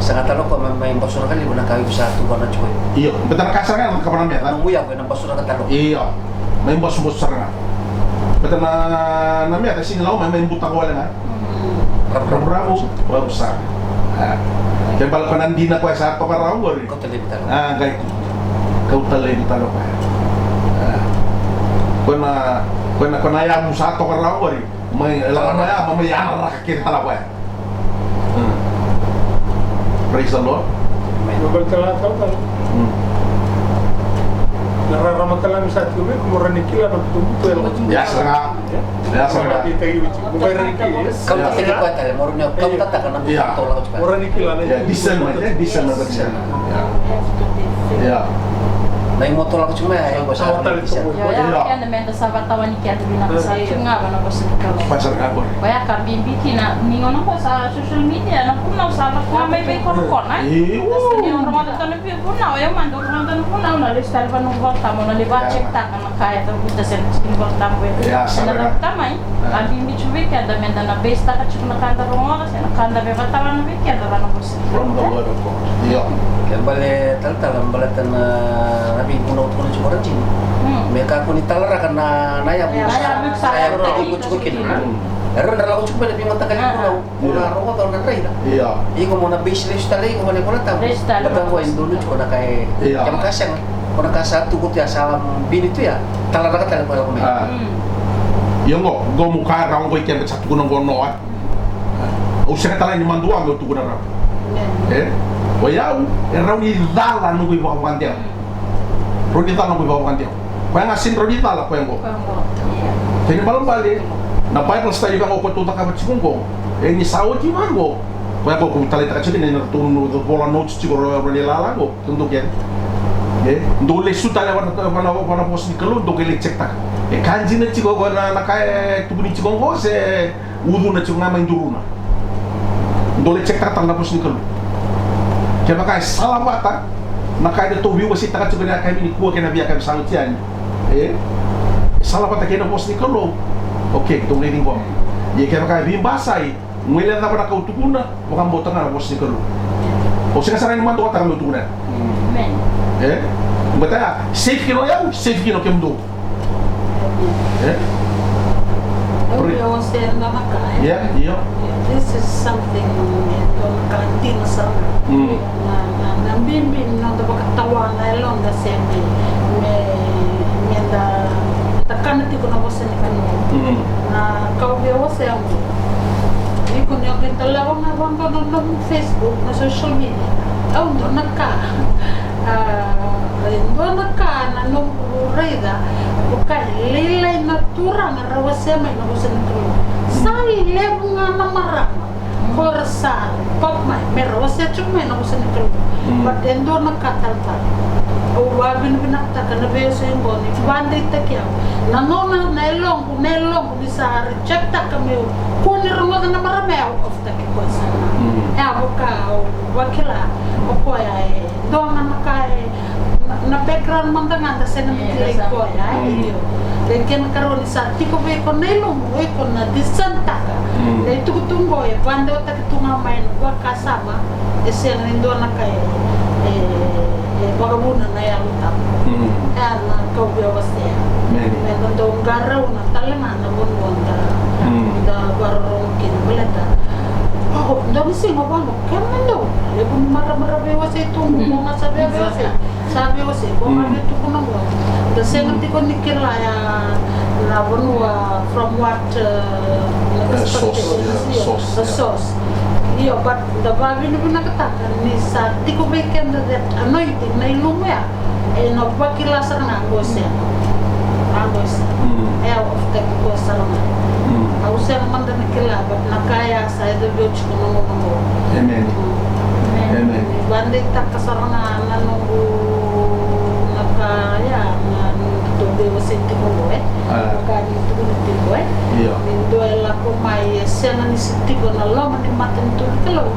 Sega tale o koya mai, mai basuraka levu na ka vei sa tu vana tiko. Io. Baleta na ka sara ga na cakava na meca. Nomu yavu ena basuraka tale o koya. Io. Mai basubasu sara ga. Baleta na, na meca sega ni lako mai, mai butako wale ga. Ravuravu, ravuravu sara. A. Kena ibalebale ko na dina koya sa toka rawa qori. Kauta laivi tale. A, qai tu. Kauta laivi tale o koya. A. Ko na, ko na, ko na yavu sa toka rawa qori. Mai, lako mai ya, mai yararaka kece tale o koya. Hmm. Praise the Lord. Amen. Mo baleta la tau tale. Hmm. Na rarama tale ni sa tiko vei iko, mo rawa ni kila na butobuto e lako. Ya sara ga. Ya sara ga. Kauta tiko koya tale, mo rawa ni kauta taka na butobuto lako tiko. Mo rawa ni kila na. Ya, discernment, eh, discernment, discernment. Ya. Ya. Na imoto lako tiko mai, ya, ya, sa tale tiko. Ya, ya, kena meda sa vatawani keda vinaka sara tiko ga vua na vosa ni Kalou. Vosa ni Kalou. Koya ka bibi kina, ni gauna ko sa social media, na vunau sa lako ga mai veikorokoro, eh? Io. Sa ni o rogoca dua na vunau, o yau mada au rogoca dua na vunau, na lesu tale vua na noqu iVolatabu, na lai vakacheck taka na ka e cavuta se na tiki ni iVolatabu e. Ia, sa na cavuta mai. A bibi tu vei keda meda na base taka tiko na ka da rogoca se na ka da veivatavana vei keda vua na vosa. From the word of God. Io. Ke bale talatala baleta na, na veivunau tukuna tiko o Rajini. Mm. Me kakua ni talaraka na, na yavu. Na yavu sa, na yavu sa tiko kina. Mm. E rawa ni ra lako tiko mai na veimataqali vunau. Io. Mo na rogoca, mo na raica. Io. Iko mo na base lesu tale iko vua na iVolatabu. Lesu tale. Baleta qo e donu tiko na ka e. Io. Kevaka sega, ko na ka sa tu ko tu ya sa bini tu ya. Talaraka tale ko lako mai. A. Mm. Io qo, qo mo ka rawa qo i keda sa tukuna qo Noa. Au sega tale ni madua meu tukuna rawa. Amen. E? O yau, e rawa ni cala noqu ivakavakadewa. Rawa ni cala noqu ivakavakadewa. Koya ga sega ni rawa ni cala, koya qo. Koya qo. Kena ibalebale, na Bible study vaqo ko tou cakava tiko qo. E ni sa oti vaqo. Koya qo ko taleitaka tiko ni na tou vola notes tiko rawa ni lala qo. Tou dou kere. E, dou lesu tale vua na, vua na, vua na vosa ni Kalou, dou qai lai check taka. E ka dina tiko qo na, na ka e tukuni tiko qo se ucuna tiko ga mai duruna. Dou lai check taka tale na vosa ni Kalou. Kevaka e salavata na ka eda tou veiwaseitaka tiko ena yakavi nikua kei na veiyakavi sa oti yani. E? E salavata kei na vosa ni Kalou. Okay, dou lai ciqoma. Ia kevaka e veibasai, guilecava na ka au tukuna, vakabauta ga na vosa ni Kalou. Au sega sara ni madua taka meu tukuna. Amen. E? Baleta ya, safe kina o yau, safe kina o kemudou. E? Au via wasea e dua na ka, e? Yeah, io. This is something, e dua na ka dina sara. Mm. Na, na, na bibi ni noda vakatawa na yaloda se me, me, meda, meda kana tiko na vosa ni Kalou. Mm. Na ka au via wasea qo. Iko ni o qai dolava ga vaqo na nomu Facebook, na social media. Au dua na ka. A, e dua na ka na noqu raica, vaka e lailai na turaga ra wasea mai na vosa ni Kalou. Sa levu ga na marama ko ra sa pop mai me ra wasea tiko mai na vosa ni Kalou. Mm. But e dua na ka talatala, au vakavinavinakataka na veiwasei oqo ni vakadeitaki au. Na nona, na yaloqu, na yaloqu ni sa reject-taka meu kua ni rogoca na marama ya, au off-taki koya sara. Mm. E a vaka au vakila, O koya e dua ga na ka e, na, na background mada ga da sega ni kilai koya, e, io. E kena karua ni sa tiko vei iko na ilumu, o iko na decision-taka. E tukutuku qo e vakadewataki tu ga mai na vakasama, e sega ni dua na ka e, e, e vakavuna na Yalo Tabu. E a na kau via wasea. Me da dau qarauna tale ga na vanua da, da vakarorogo kina baleta. O, dua na siga vaqo, kena dau levu ni marama ra veiwasei tu, mo ga sa veiwasei. Sa veiwasei, ko ga vei tukuna qo. Da sega tiko ni kila ya na vanua from what, uh, na expectations, the source. Io, but da vakavinavinakataka ni sa tiko vei keda that anointing, na ilumu ya. E na vakila sara ga qo sega. A qo sega. E a off-taki qo sara ga. Au sega mada ni kila, but na ka ya sa yaco vei au tiko na gauna qo. Emeni. Emeni. Vakadeitaka sara ga na noqu, na ka ya, na noqu veiwasei tiko qo, e. Ka ni tukuni tiko, e. Ni dua e lako mai e sega ni se tiko na loma ni matanitu ni Kalou.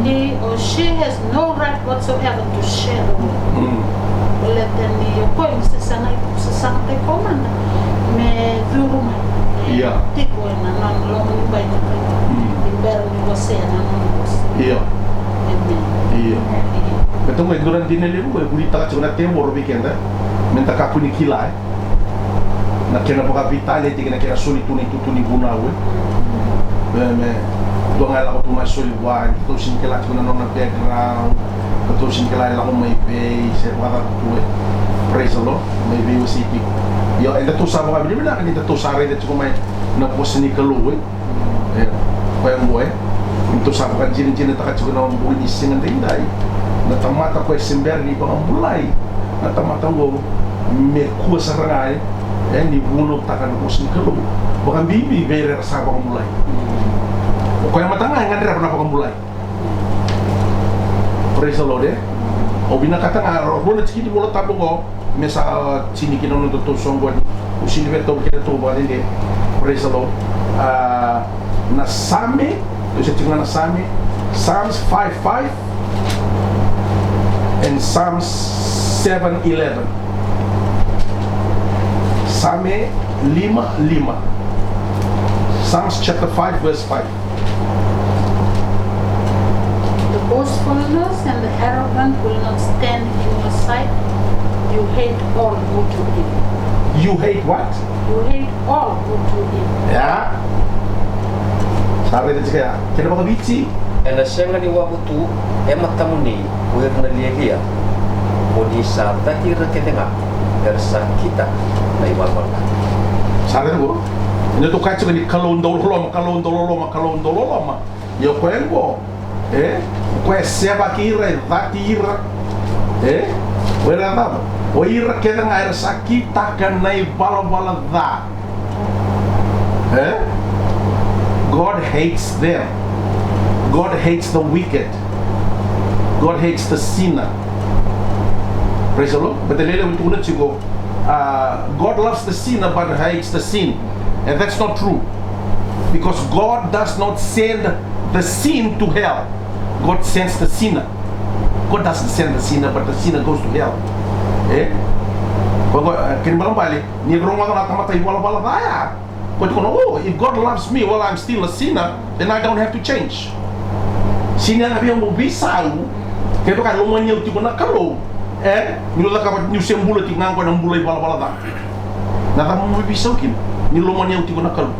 He or she has no right whatsoever to share the word. Baleta ni o koya me sasaga, sasagataki koya mada me curu mai. Ia. Tiko ena nona loma ni bai ni Kalou. Ni bera ni wasea na nona vosa. Ia. Emeni. Ia. Ia. Me toqo e dua na dina levu e vunitaka tiko na tevoro vei keda. Me da kakua ni kila, e. Na kena vakaveitaleti kei na kena soli tu na itutu ni vunau, e. Me, me dua ga e lako tu mai soli vua, e, keitou sega ni kila tiko na nona background, keitou sega ni kila e lako mai vei, se vakacava tu, e. Praise the Lord, mai vei o se tiko. Io, edatou sa vakavinavinaka ni datou sa raica tiko mai na vosa ni Kalou, e. E, koya oqo, e. Keitou sa vakadinadinataka tiko na bogi ni siga daidai. Na tamata koya se bera ni vakabulai. Na tamata oqo me kua sara ga, e, ni vunautaka na vosa ni Kalou. Vakabibi vei ira era sa vakabulai. O koya mada ga e gadreva na vakabulai. Praise the Lord, e. Au vinakata ga, rua na tikina ni Vola Tabu oqo. Me sa tini kina nodatou soqoni. Au sega ni via taura kina tu vakadede. Praise the Lord. A, na Same, tou se tiko ga na Same. Psalms five five and Psalms seven eleven. Same lima lima. Psalms chapter five, verse five. The boastfulness and the arrogant will not stand in your sight. You hate all who do evil. You hate what? You hate all who do evil. Ya. Sa raica tiko ya. Kena vakaviti. Ena sega ni wavu tu e matamuni ko ira na lialia, ko ni sa cati ira kece ga era sa kitaka na ivalavala ca. Sa raica qo. Eda tou kaya tiko ni Kalou dau loloma, Kalou dau loloma, Kalou dau loloma. Ia o koya oqo, e, o koya e sevaki ira, e cati ira, e, o ira cava? O ira kece ga era sa kitaka na ivalavala ca. E? God hates them. God hates the wicked. God hates the sinner. Praise the Lord. But the lele we tukuna tiko, uh, God loves the sinner but hates the sin. And that's not true. Because God does not send the sin to hell. God sends the sinner. God doesn't send the sinner, but the sinner goes to hell. E? Ko, ko, e, kena ibalebale, ni rogoca na tamata ivalavala ca ya. Ko tukuna, oh, if God loves me while I'm still a sinner, then I don't have to change. Sega ni yaga vei au meu veisau. Kevaka e lomani au tiko na Kalou. E? Niu cakava, niu se bula tiko ga qo ena bula ivalavala ca. Na cava mo veisau kina? Ni lomani au tiko na Kalou.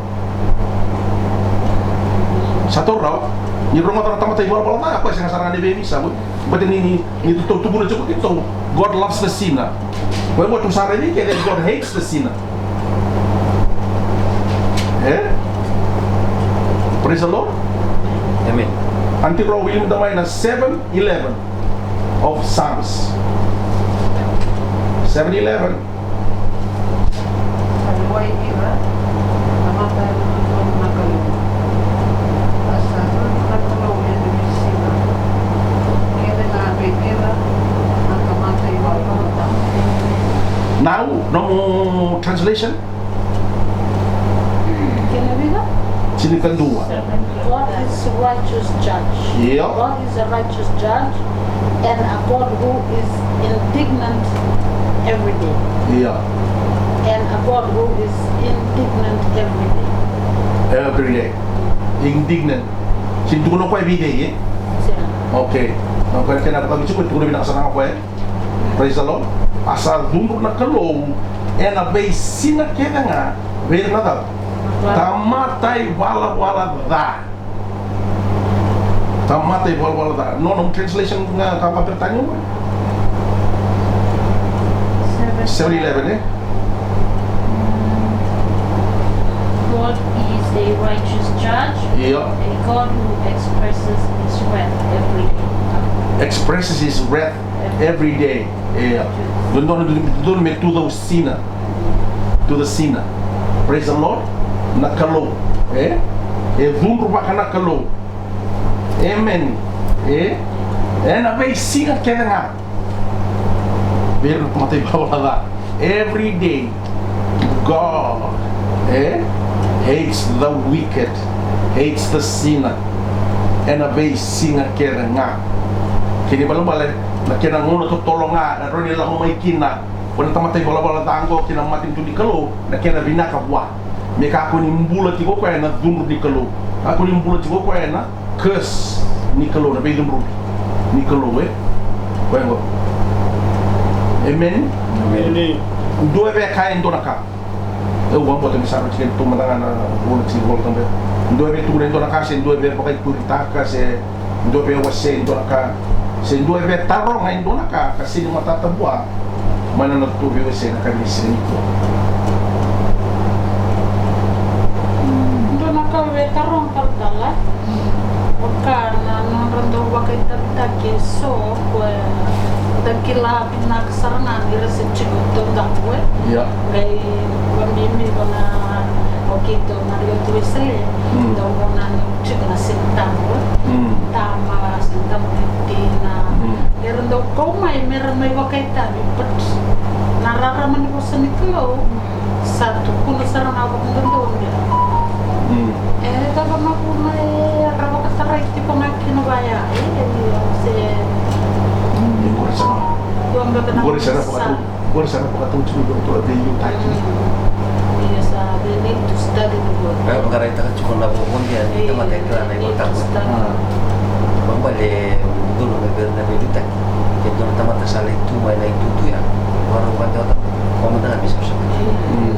Sa taura rawa. Ni rogoca na tamata ivalavala ca, koya sega sara ga ni veiveisau. Baleta ni, ni, ni tou tukuna tiko keitou, God loves the sinner. Koya gona tou sa raica kece, God hates the sinner. E? Praise the Lord. Amen. Tou wili mada mai na seven eleven of Psalms. Seven eleven. Sa lewai ira na mata e ruku tolu na Kalou. A sa rui na Kalou ena veisiga kece ga vei ira na tamata ivalavala ca. Now, nomu translation? Kena vica? Tinikadua. God is a righteous judge. Io. God is a righteous judge. And a God who is indignant every day. Ia. And a God who is indignant every day. Every day. Indignant. Sega ni tukuna o koya vei cei, e? Sega. Okay. Na koya kena vakabibi tiko, tukuna vinaka sara ga o koya, e? Praise the Lord. A sa cudru na Kalou ena veisiga kece ga vei ira na cava? Tamata ivalavala ca. Tamata ivalavala ca. No, no translation ga ka vakaperitania. Seven. Seven eleven, e? God is a righteous judge, io, a God who expresses his wrath every day. Expresses his wrath every day. Ia. Dodonu, dodonu me tucake sara. To the sinner. Praise the Lord. Na Kalou. E? E cudruvaka na Kalou. Amen. E? Ena veisiga kece ga. Vei ira na tamata ivalavala ca. Every day. God, e? Hates the wicked. Hates the sinner. Ena veisiga kece ga. Kena ibalebale, na kena gauna totolo ga e rawa ni lako mai kina o koya na tamata ivalavala ca oqo ki na matanitu ni Kalou, na kena vinaka vua. Me kakua ni bula tiko o koya ena cudru ni Kalou. Kakua ni bula tiko o koya ena curse ni Kalou, na veicudruvi ni Kalou, e? Koya oqo. Amen? Amen. Dua e via kaya e dua na ka. Au vakabauta ni sa raica tiko e dua mada ga na iVola Tabu. Dua e via tukuna e dua na ka, se dua e via vakaikuritaka, se dua e via wasea e dua na ka, se dua e via taroga e dua na ka, ka sega ni matata vua mai na noda tou veiwasei ena yakavi ni siga nikua. Dua na ka au via taroga talatala, vaka na nodra dau vakaitavitaki eso, o koya da kila vinaka sara ga ni ra se tiko e taudaku, e? Ia. Qai vakabibi vaka na, o keitou na lewe i Wesele, mm, dau gauna ni tiko na Siga Tabu, e? Mm. Tama, Siga Tabu ni tina. Mm. Era dau kau mai me ra mai vakaitavi, but na rarama ni vosa ni Kalou, sa tukuna sara ga vakadodonu. Mm. E cava na vuna era vakatarai tiko ga kina vaya, e, e, se, mm, qori sara. Qori sara vakatu, qori sara vakatu tiko qo tou a veiliutaki. Mm. Ia sa, they need to study the word. E vakaraitaka tiko na vovodi ni tamata e kila na iVola Tabu. Study. A. Vakabale, dodonu me vei ira na veiliutaki. Ke dua na tamata sa lai tu mai na itutu ya, vakarau vakadewa, tabu, vakamataga me savasava. Mm.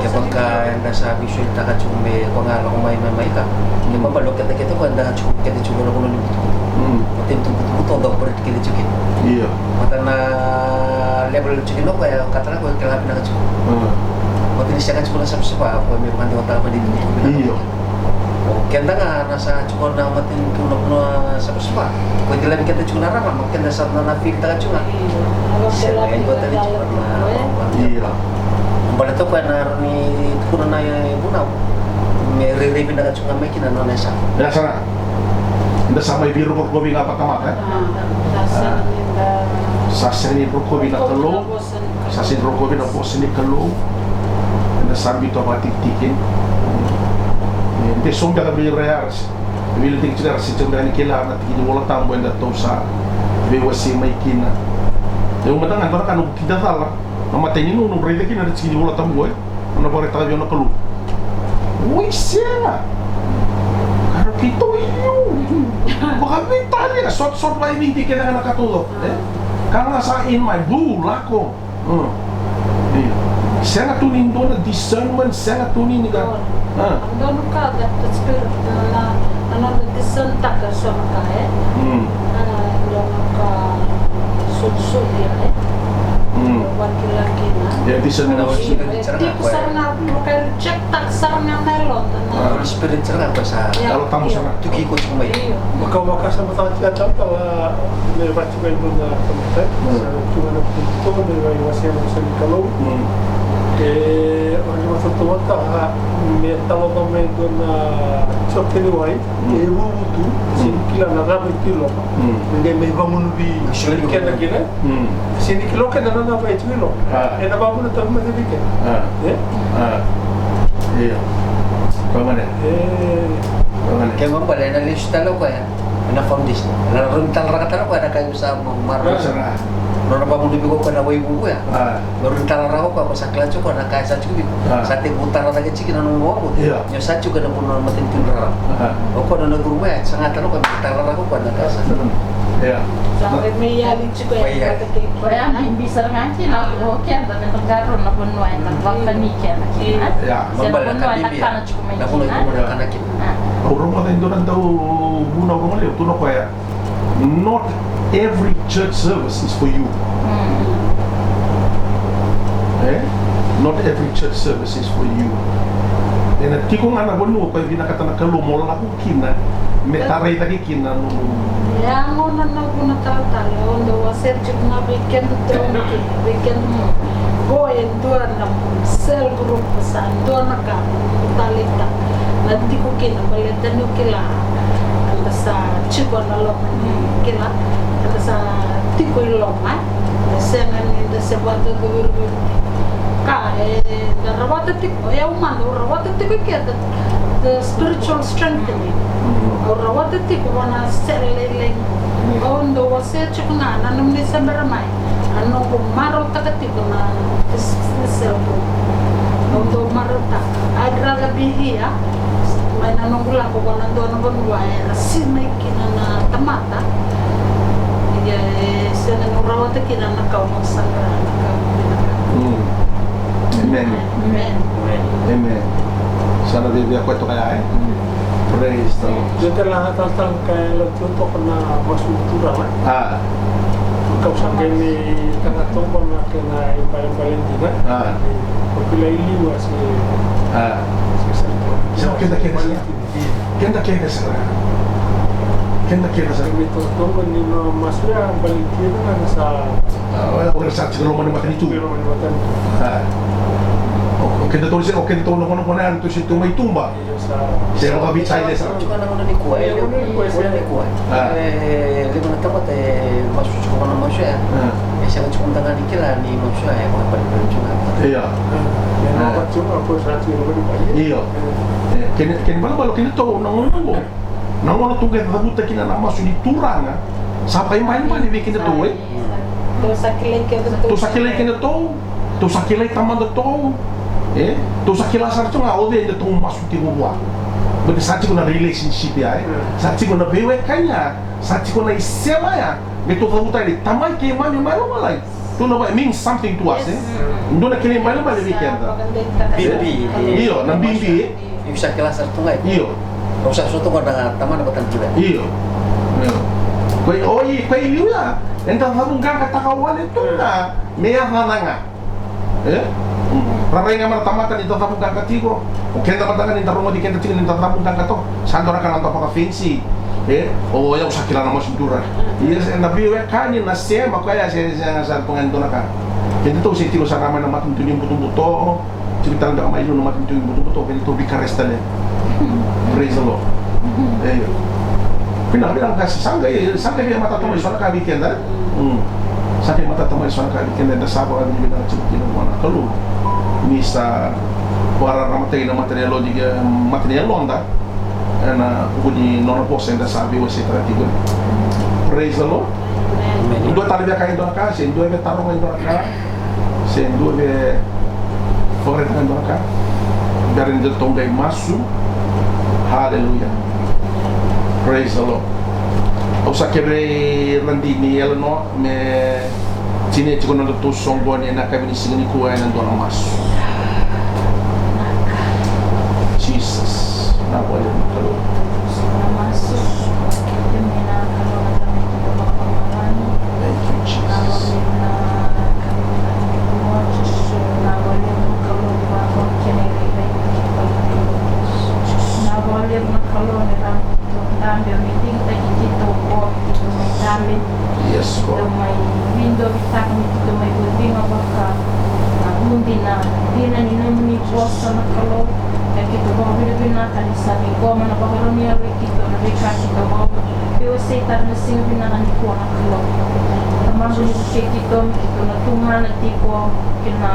Kevaka eda sa veisolitaka tiko me koya ga lako mai, mai, mai ka. Kevaka o keda, keda koya eda tiko, keda tiko ena vanua ni butobuto. Mm. Matanitu butobuto, da operate keda tiko kina. Io. Vata na level tiko kina o koya, o koya tale o koya kila vinaka tiko. Mm. Vata ni sega tiko na savasava, o koya me vakadewataka mai na itutu. Io. O keda ga na sa tiko na matanitu, na vanua savasava. Ko kila ni keda tiko na rarama, keda sa na, na feel taka tiko ga. Io. Sega, e dua tale tiko na, io. Baleta o koya na rawa ni tukuna na ivunau me rairai vinaka tiko ga mai kina na nona yasana. Yasana. Da sa mai veirokovi ga vakatamata, e? A, sa sega ni da, sa sega ni rokovi na Kalou. Sa sega ni rokovi na vosa ni Kalou. Eda sa biuta vakatikitiki. E, de so beka vei ira era se, vei ira tiko era se tiko beka ni kila na tiki ni Vola Tabu eda tou sa veiwasei mai kina. E, au mada ga, dua na ka noqu kidacala, na matai ni gauna au raica kina na tiki ni Vola Tabu, e, na vakaraitaka vei au na Kalou. Oi, sega. Ka ra keitou, io. Vakaveitalia, sort, sort vakaevei kece ga na ka taucoko, e? Ka ga sa in my blue, lako. Mm. Io. Sega tu ni dua na discernment, sega tu ni, ni ka. Io. A. Dua na ka that the spirit, na, na, na noda discern taka so na ka, e? Mm. A, dua na ka solisoli, e? Mm. Vakila kina. Ia, discern na, e, tiko sara ga, vaka e reject taka sara ga na yaloda, na. A. Holy Spirit sara ga, ko sa. Ia. Yalo Tabu sara ga. Tuki ko tiko mai. Io. Vaka, vaka sa mataka tiko talatala, me vaka tiko e dua na tamata. Mm. Sa tu ga na butobuto, me veiwasei ena vosa ni Kalou. Mm. E, o ira na tamata, me talanoa mai e dua na sote ni wai, mm, e vuvu tu, mm, sega ni kila na cava e tu i loma. Mm. Qai mai vagunuvi keda kina. Mm. Sega ni kila o keda na cava e tu i loma. A. Ena vagunuvi mai vei keda. A. E? A. Io. Vagane. E. Vagane. Kena ibalebale ena lesu tale o koya. Na foundation. Na rawa ni talaraka tale o koya na ka e sa ma- mara. Sa ra. Nona vakamuduvi ko koya na waivuvu ya. A. Rawa ni talaraka o koya, ko sa kila tiko na ka e sa tiko vei iko. A. Sa tekivu tara cake tiko na nomu wavoki. Io. Ni o sa tiko ena vanua na matanitu ni rarama. A. O koya na nona curuma ya, sa ga tale o koya me talaraka o koya na ka sa. Mm. Io. Sa qai mai yali tiko ya. Mai yali. Koya bibi sara ga kina o keda me da qarauna na vanua eda vakani keda kina. Io. Se na vanua eda kana tiko mai kina. Na vanua eda kana kina. A. Au rogoca e dua na dau vunau, au rogoca levu, tukuna o koya, not every church service is for you. Mm. Eh? Not every church service is for you. Ena tiko ga na vanua o koya e vinakata na Kalou mo lako kina, me tarai cake kina na nomu. E a gona na vuna talatala, au dau wasea tiko ga vei kedatou, vei kedatou. Qo e dua na cell group, sa dua na ka, talei ta. Na tiko kina, baleta niu kila, eda sa tiko na loma ni kila, eda sa tiko i loma, e sega ni da se vakacaucauviri. Ka, e, da rawata tiko, e au mada, au rawata tiko keda, the spiritual strengthening. Au rawata tiko vua na sele lailai. Au dau wasea tiko ga na nomuni se bera mai. A noqu marautaka tiko na this, this cell group. Au dau marautaka. I'd rather be here. Mai na noqu lako vua na dua na vanua era sinai kina na tamata. Ia, e sega ni rawata kina na ka au saqara, na ka au vinakata. Mm. Amen. Amen. Amen. Sa na viavia koya toka ya, e? Mm. Praise the Lord. Dua tale na talatala ka e lau tiko toka na masu ni Turaga. A. Kau sa qai ni taga toka na kena ibalebale dina. A. Ko kila i liu a se. A. Se sa. Sa keda keda sara. Keda keda sara. Keda keda sara. Me toka ni na masu ya bale keda na sa. A, o ira sa tiko loma ni matanitu. Loma ni matanitu. A. O, o kedatou se, o kedatou na gona gona ya, ratou se tu mai tuba. Se vakavitali sara. Tiko na gauna nikua, e, gauna nikua, e, gauna nikua. A. E, levu na tamata e masu tiko na masu ya. A. E sega tiko mada ga ni kila ni masu ya e vakapalipali tiko ga. Io. A. E, na vaka tiko ga ko sa tiko na gauna nikua. Io. E. E, kena, kena balabala, kedatou na gauna qo. Na gauna tou qai cavuta kina na masu ni Turaga, sa vakaibalebale vei kedatou, e? Tou sa kilai kedatou. Tou sa kilai kedatou. Tou sa kilai tamadatou, e? Tou sa kila sara tu ga o cei eda tou masu tiko vua. Baleta sa tiko na relationship ya, e? Sa tiko na veiwekani ya, sa tiko na isema ya. Me tou cavuta ni Tamai keimami mai lomalagi. Tou na vaka, it means something to us, e? Dua na kilai balebale vei keda. Bibi. Io, na bibi, e? Io, sa kila sara tu ga, e? Io. Au sa sota ko na tamana vata na turaga. Io. Io. Ko i, o i, ko i liu ya. Eda cavuqaqataka wale tu ga me yacana ga. E? Mm. Rarai ga mai na tamata ni da cavuqaqa tiko. O keda mada ga ni da rogoci keda tiko ni da cavuqaqa toka. Sa dua na ka na da vakafenisi. E? O yau sa kila na masu ni Turaga. Yes, ena veiwekani na sema koya se, se, sa tu ga ni dua na ka. Kedatou se tiko sara mai na matanitu ni butobuto. Tiko tale beka mai liu na matanitu ni butobuto, kedatou veikaresi tale. Praise the Lord. Io. Vinaka, vinaka, sa qai, sa qai via matata mai so na ka vei keda. Mm. Sa qai matata mai so na ka vei keda, eda sa vakavinavinaka tiko kina vua na Kalou. Ni sa vakararamataki na mata ni yalo, mata ni yaloda. Ena vuku ni nona vosa eda sa veiwaseitaka tiko. Praise the Lord. Amen. Dua tale via kaya e dua na ka, se dua via taroga e dua na ka. Se dua via vakaraitaka e dua na ka. Bera ni datou qai masu. Hallelujah. Praise the Lord. Au sa kerei Radini Eleanor me tinia tiko na nodatou soqoni ena yakavi ni siga nikua ena dua na masu. Jesus. Na vale na Kalou. Thank you, Jesus. Yes, Lord. Keitou mai veidovitaka me keitou mai vakaciqoma vaka na vudi na dina ni nomuni vosa na Kalou. Ia keitou vakavinavinaka ni sa ciqoma na vakarau ni yalo i keitou na veika keitou vakavinavinaka. Veiwaseitaka na siga vinaka nikua na Kalou. Tamaqu, ni vukei keitou me keitou na tugana tiko kina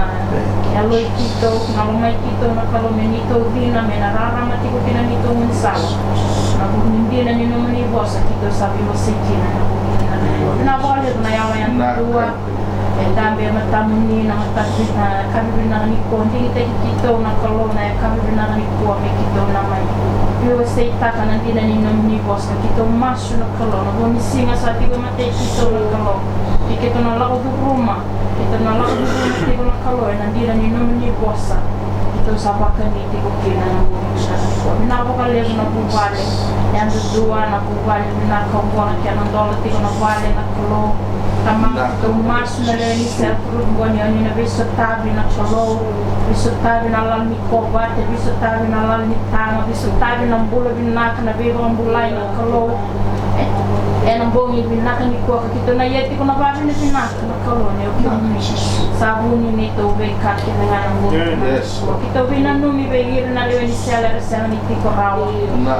yaloi keitou, na lomai keitou na Kalou, me neitou cina, me na rarama tiko kina neitou gaunisala. Na vuku ni dina ni nomuni vosa keitou sa veiwasei kina na vuku ni na. Na vale na yawa ya na dua. E dabe e matamuni na mataka, na yakavi vinaka nikua, digitaki keitou na Kalou na yakavi vinaka nikua me keitou na mai veiwaseitaka na dina ni nomuni vosa, keitou masu na Kalou, na vua ni siga sa tiko e matai keitou na Kalou, ni keitou na lako curuma, keitou na lako curuma tiko na Kalou ena dina ni nomuni vosa, keitou sa vakani tiko kina na vua ni siga nikua. Vinaka vakalevu na vuvale, yadudua na vuvale vinaka oqo na kena dola tiko na vale na Kalou. Tamaqu, keitou masu na lewe ni selu qo ni oni na veisotavi na Kalou, veisotavi na lala ni kovate, veisotavi na lala ni taga, veisotavi na bula vinaka, na veivakabulai na Kalou. E, ena bogi vinaka nikua ka keitou na ia tiko na vavinavinaka na Kalou ni o kemuni sa vu ni neitou veika kece ga na bogi. Keitou veinanumi vei ira na lewe ni selu era sega ni tiko rawa.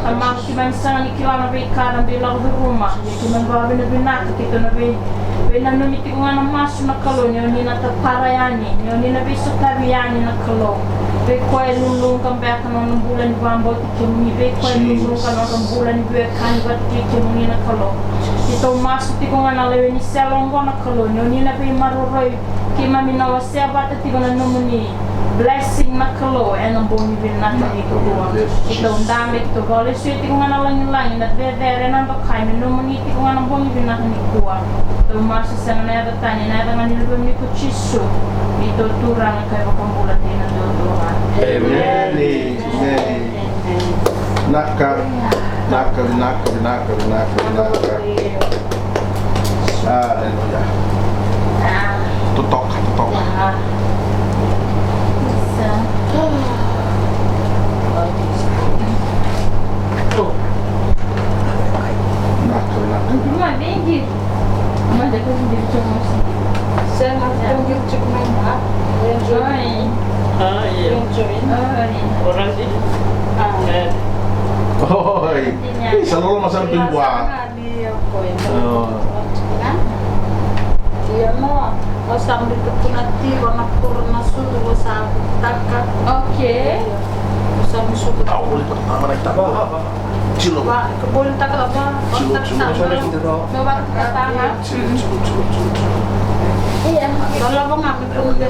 Tamaqu, keimami sega ni kila na veika era dui lako curuma. Ia keimami vakavinavinaka keitou na vei, veinanumi tiko ga na masu na Kalou ni oni na tatara yani, ni oni na veisotavi yani na Kalou. Vei koya e luluqa beka na nona bula ni vakabauti kemuni, vei koya e luluqa na nona bula ni veiwekani vata kei kemuni na Kalou. Keitou masu tiko ga na lewe ni selu oqo na Kalou ni oni na veimaroroi. Keimami na wasea vata tiko na nomuni blessing na Kalou ena bogi vinaka nikua. Keitou dabe, keitou vakalesuya tiko ga na lagilagi, na cecere, na dokai me nomuni tiko ga na bogi vinaka nikua. Keitou masu sega na yaca tani, na yaca ga ni Luvemuni ko Jisu, neitou Turaga ka iVakabula dina duadua ga. Emeni. Emeni. Vinaka, vinaka, vinaka, vinaka, vinaka, vinaka. Aleluya. Totoka, totoka. Vinaka, vinaka. Uma, vem aqui. Uma, depois me diz o que eu mostro. Sena, eu digo, tipo, mais rápido. Oi. Ah, yeah. Oi. Oi. Ih, sa loloma sara tu i vua. Ia, no, au sa mai tukuna tiko na kura na sucu au sa taka. Okay. Au sa mai sucu. Au voli taka na mana i taka. Tilo. Voli taka, voli taka. Tilo, tilo, tilo. Ia, loloma ga me tukuna.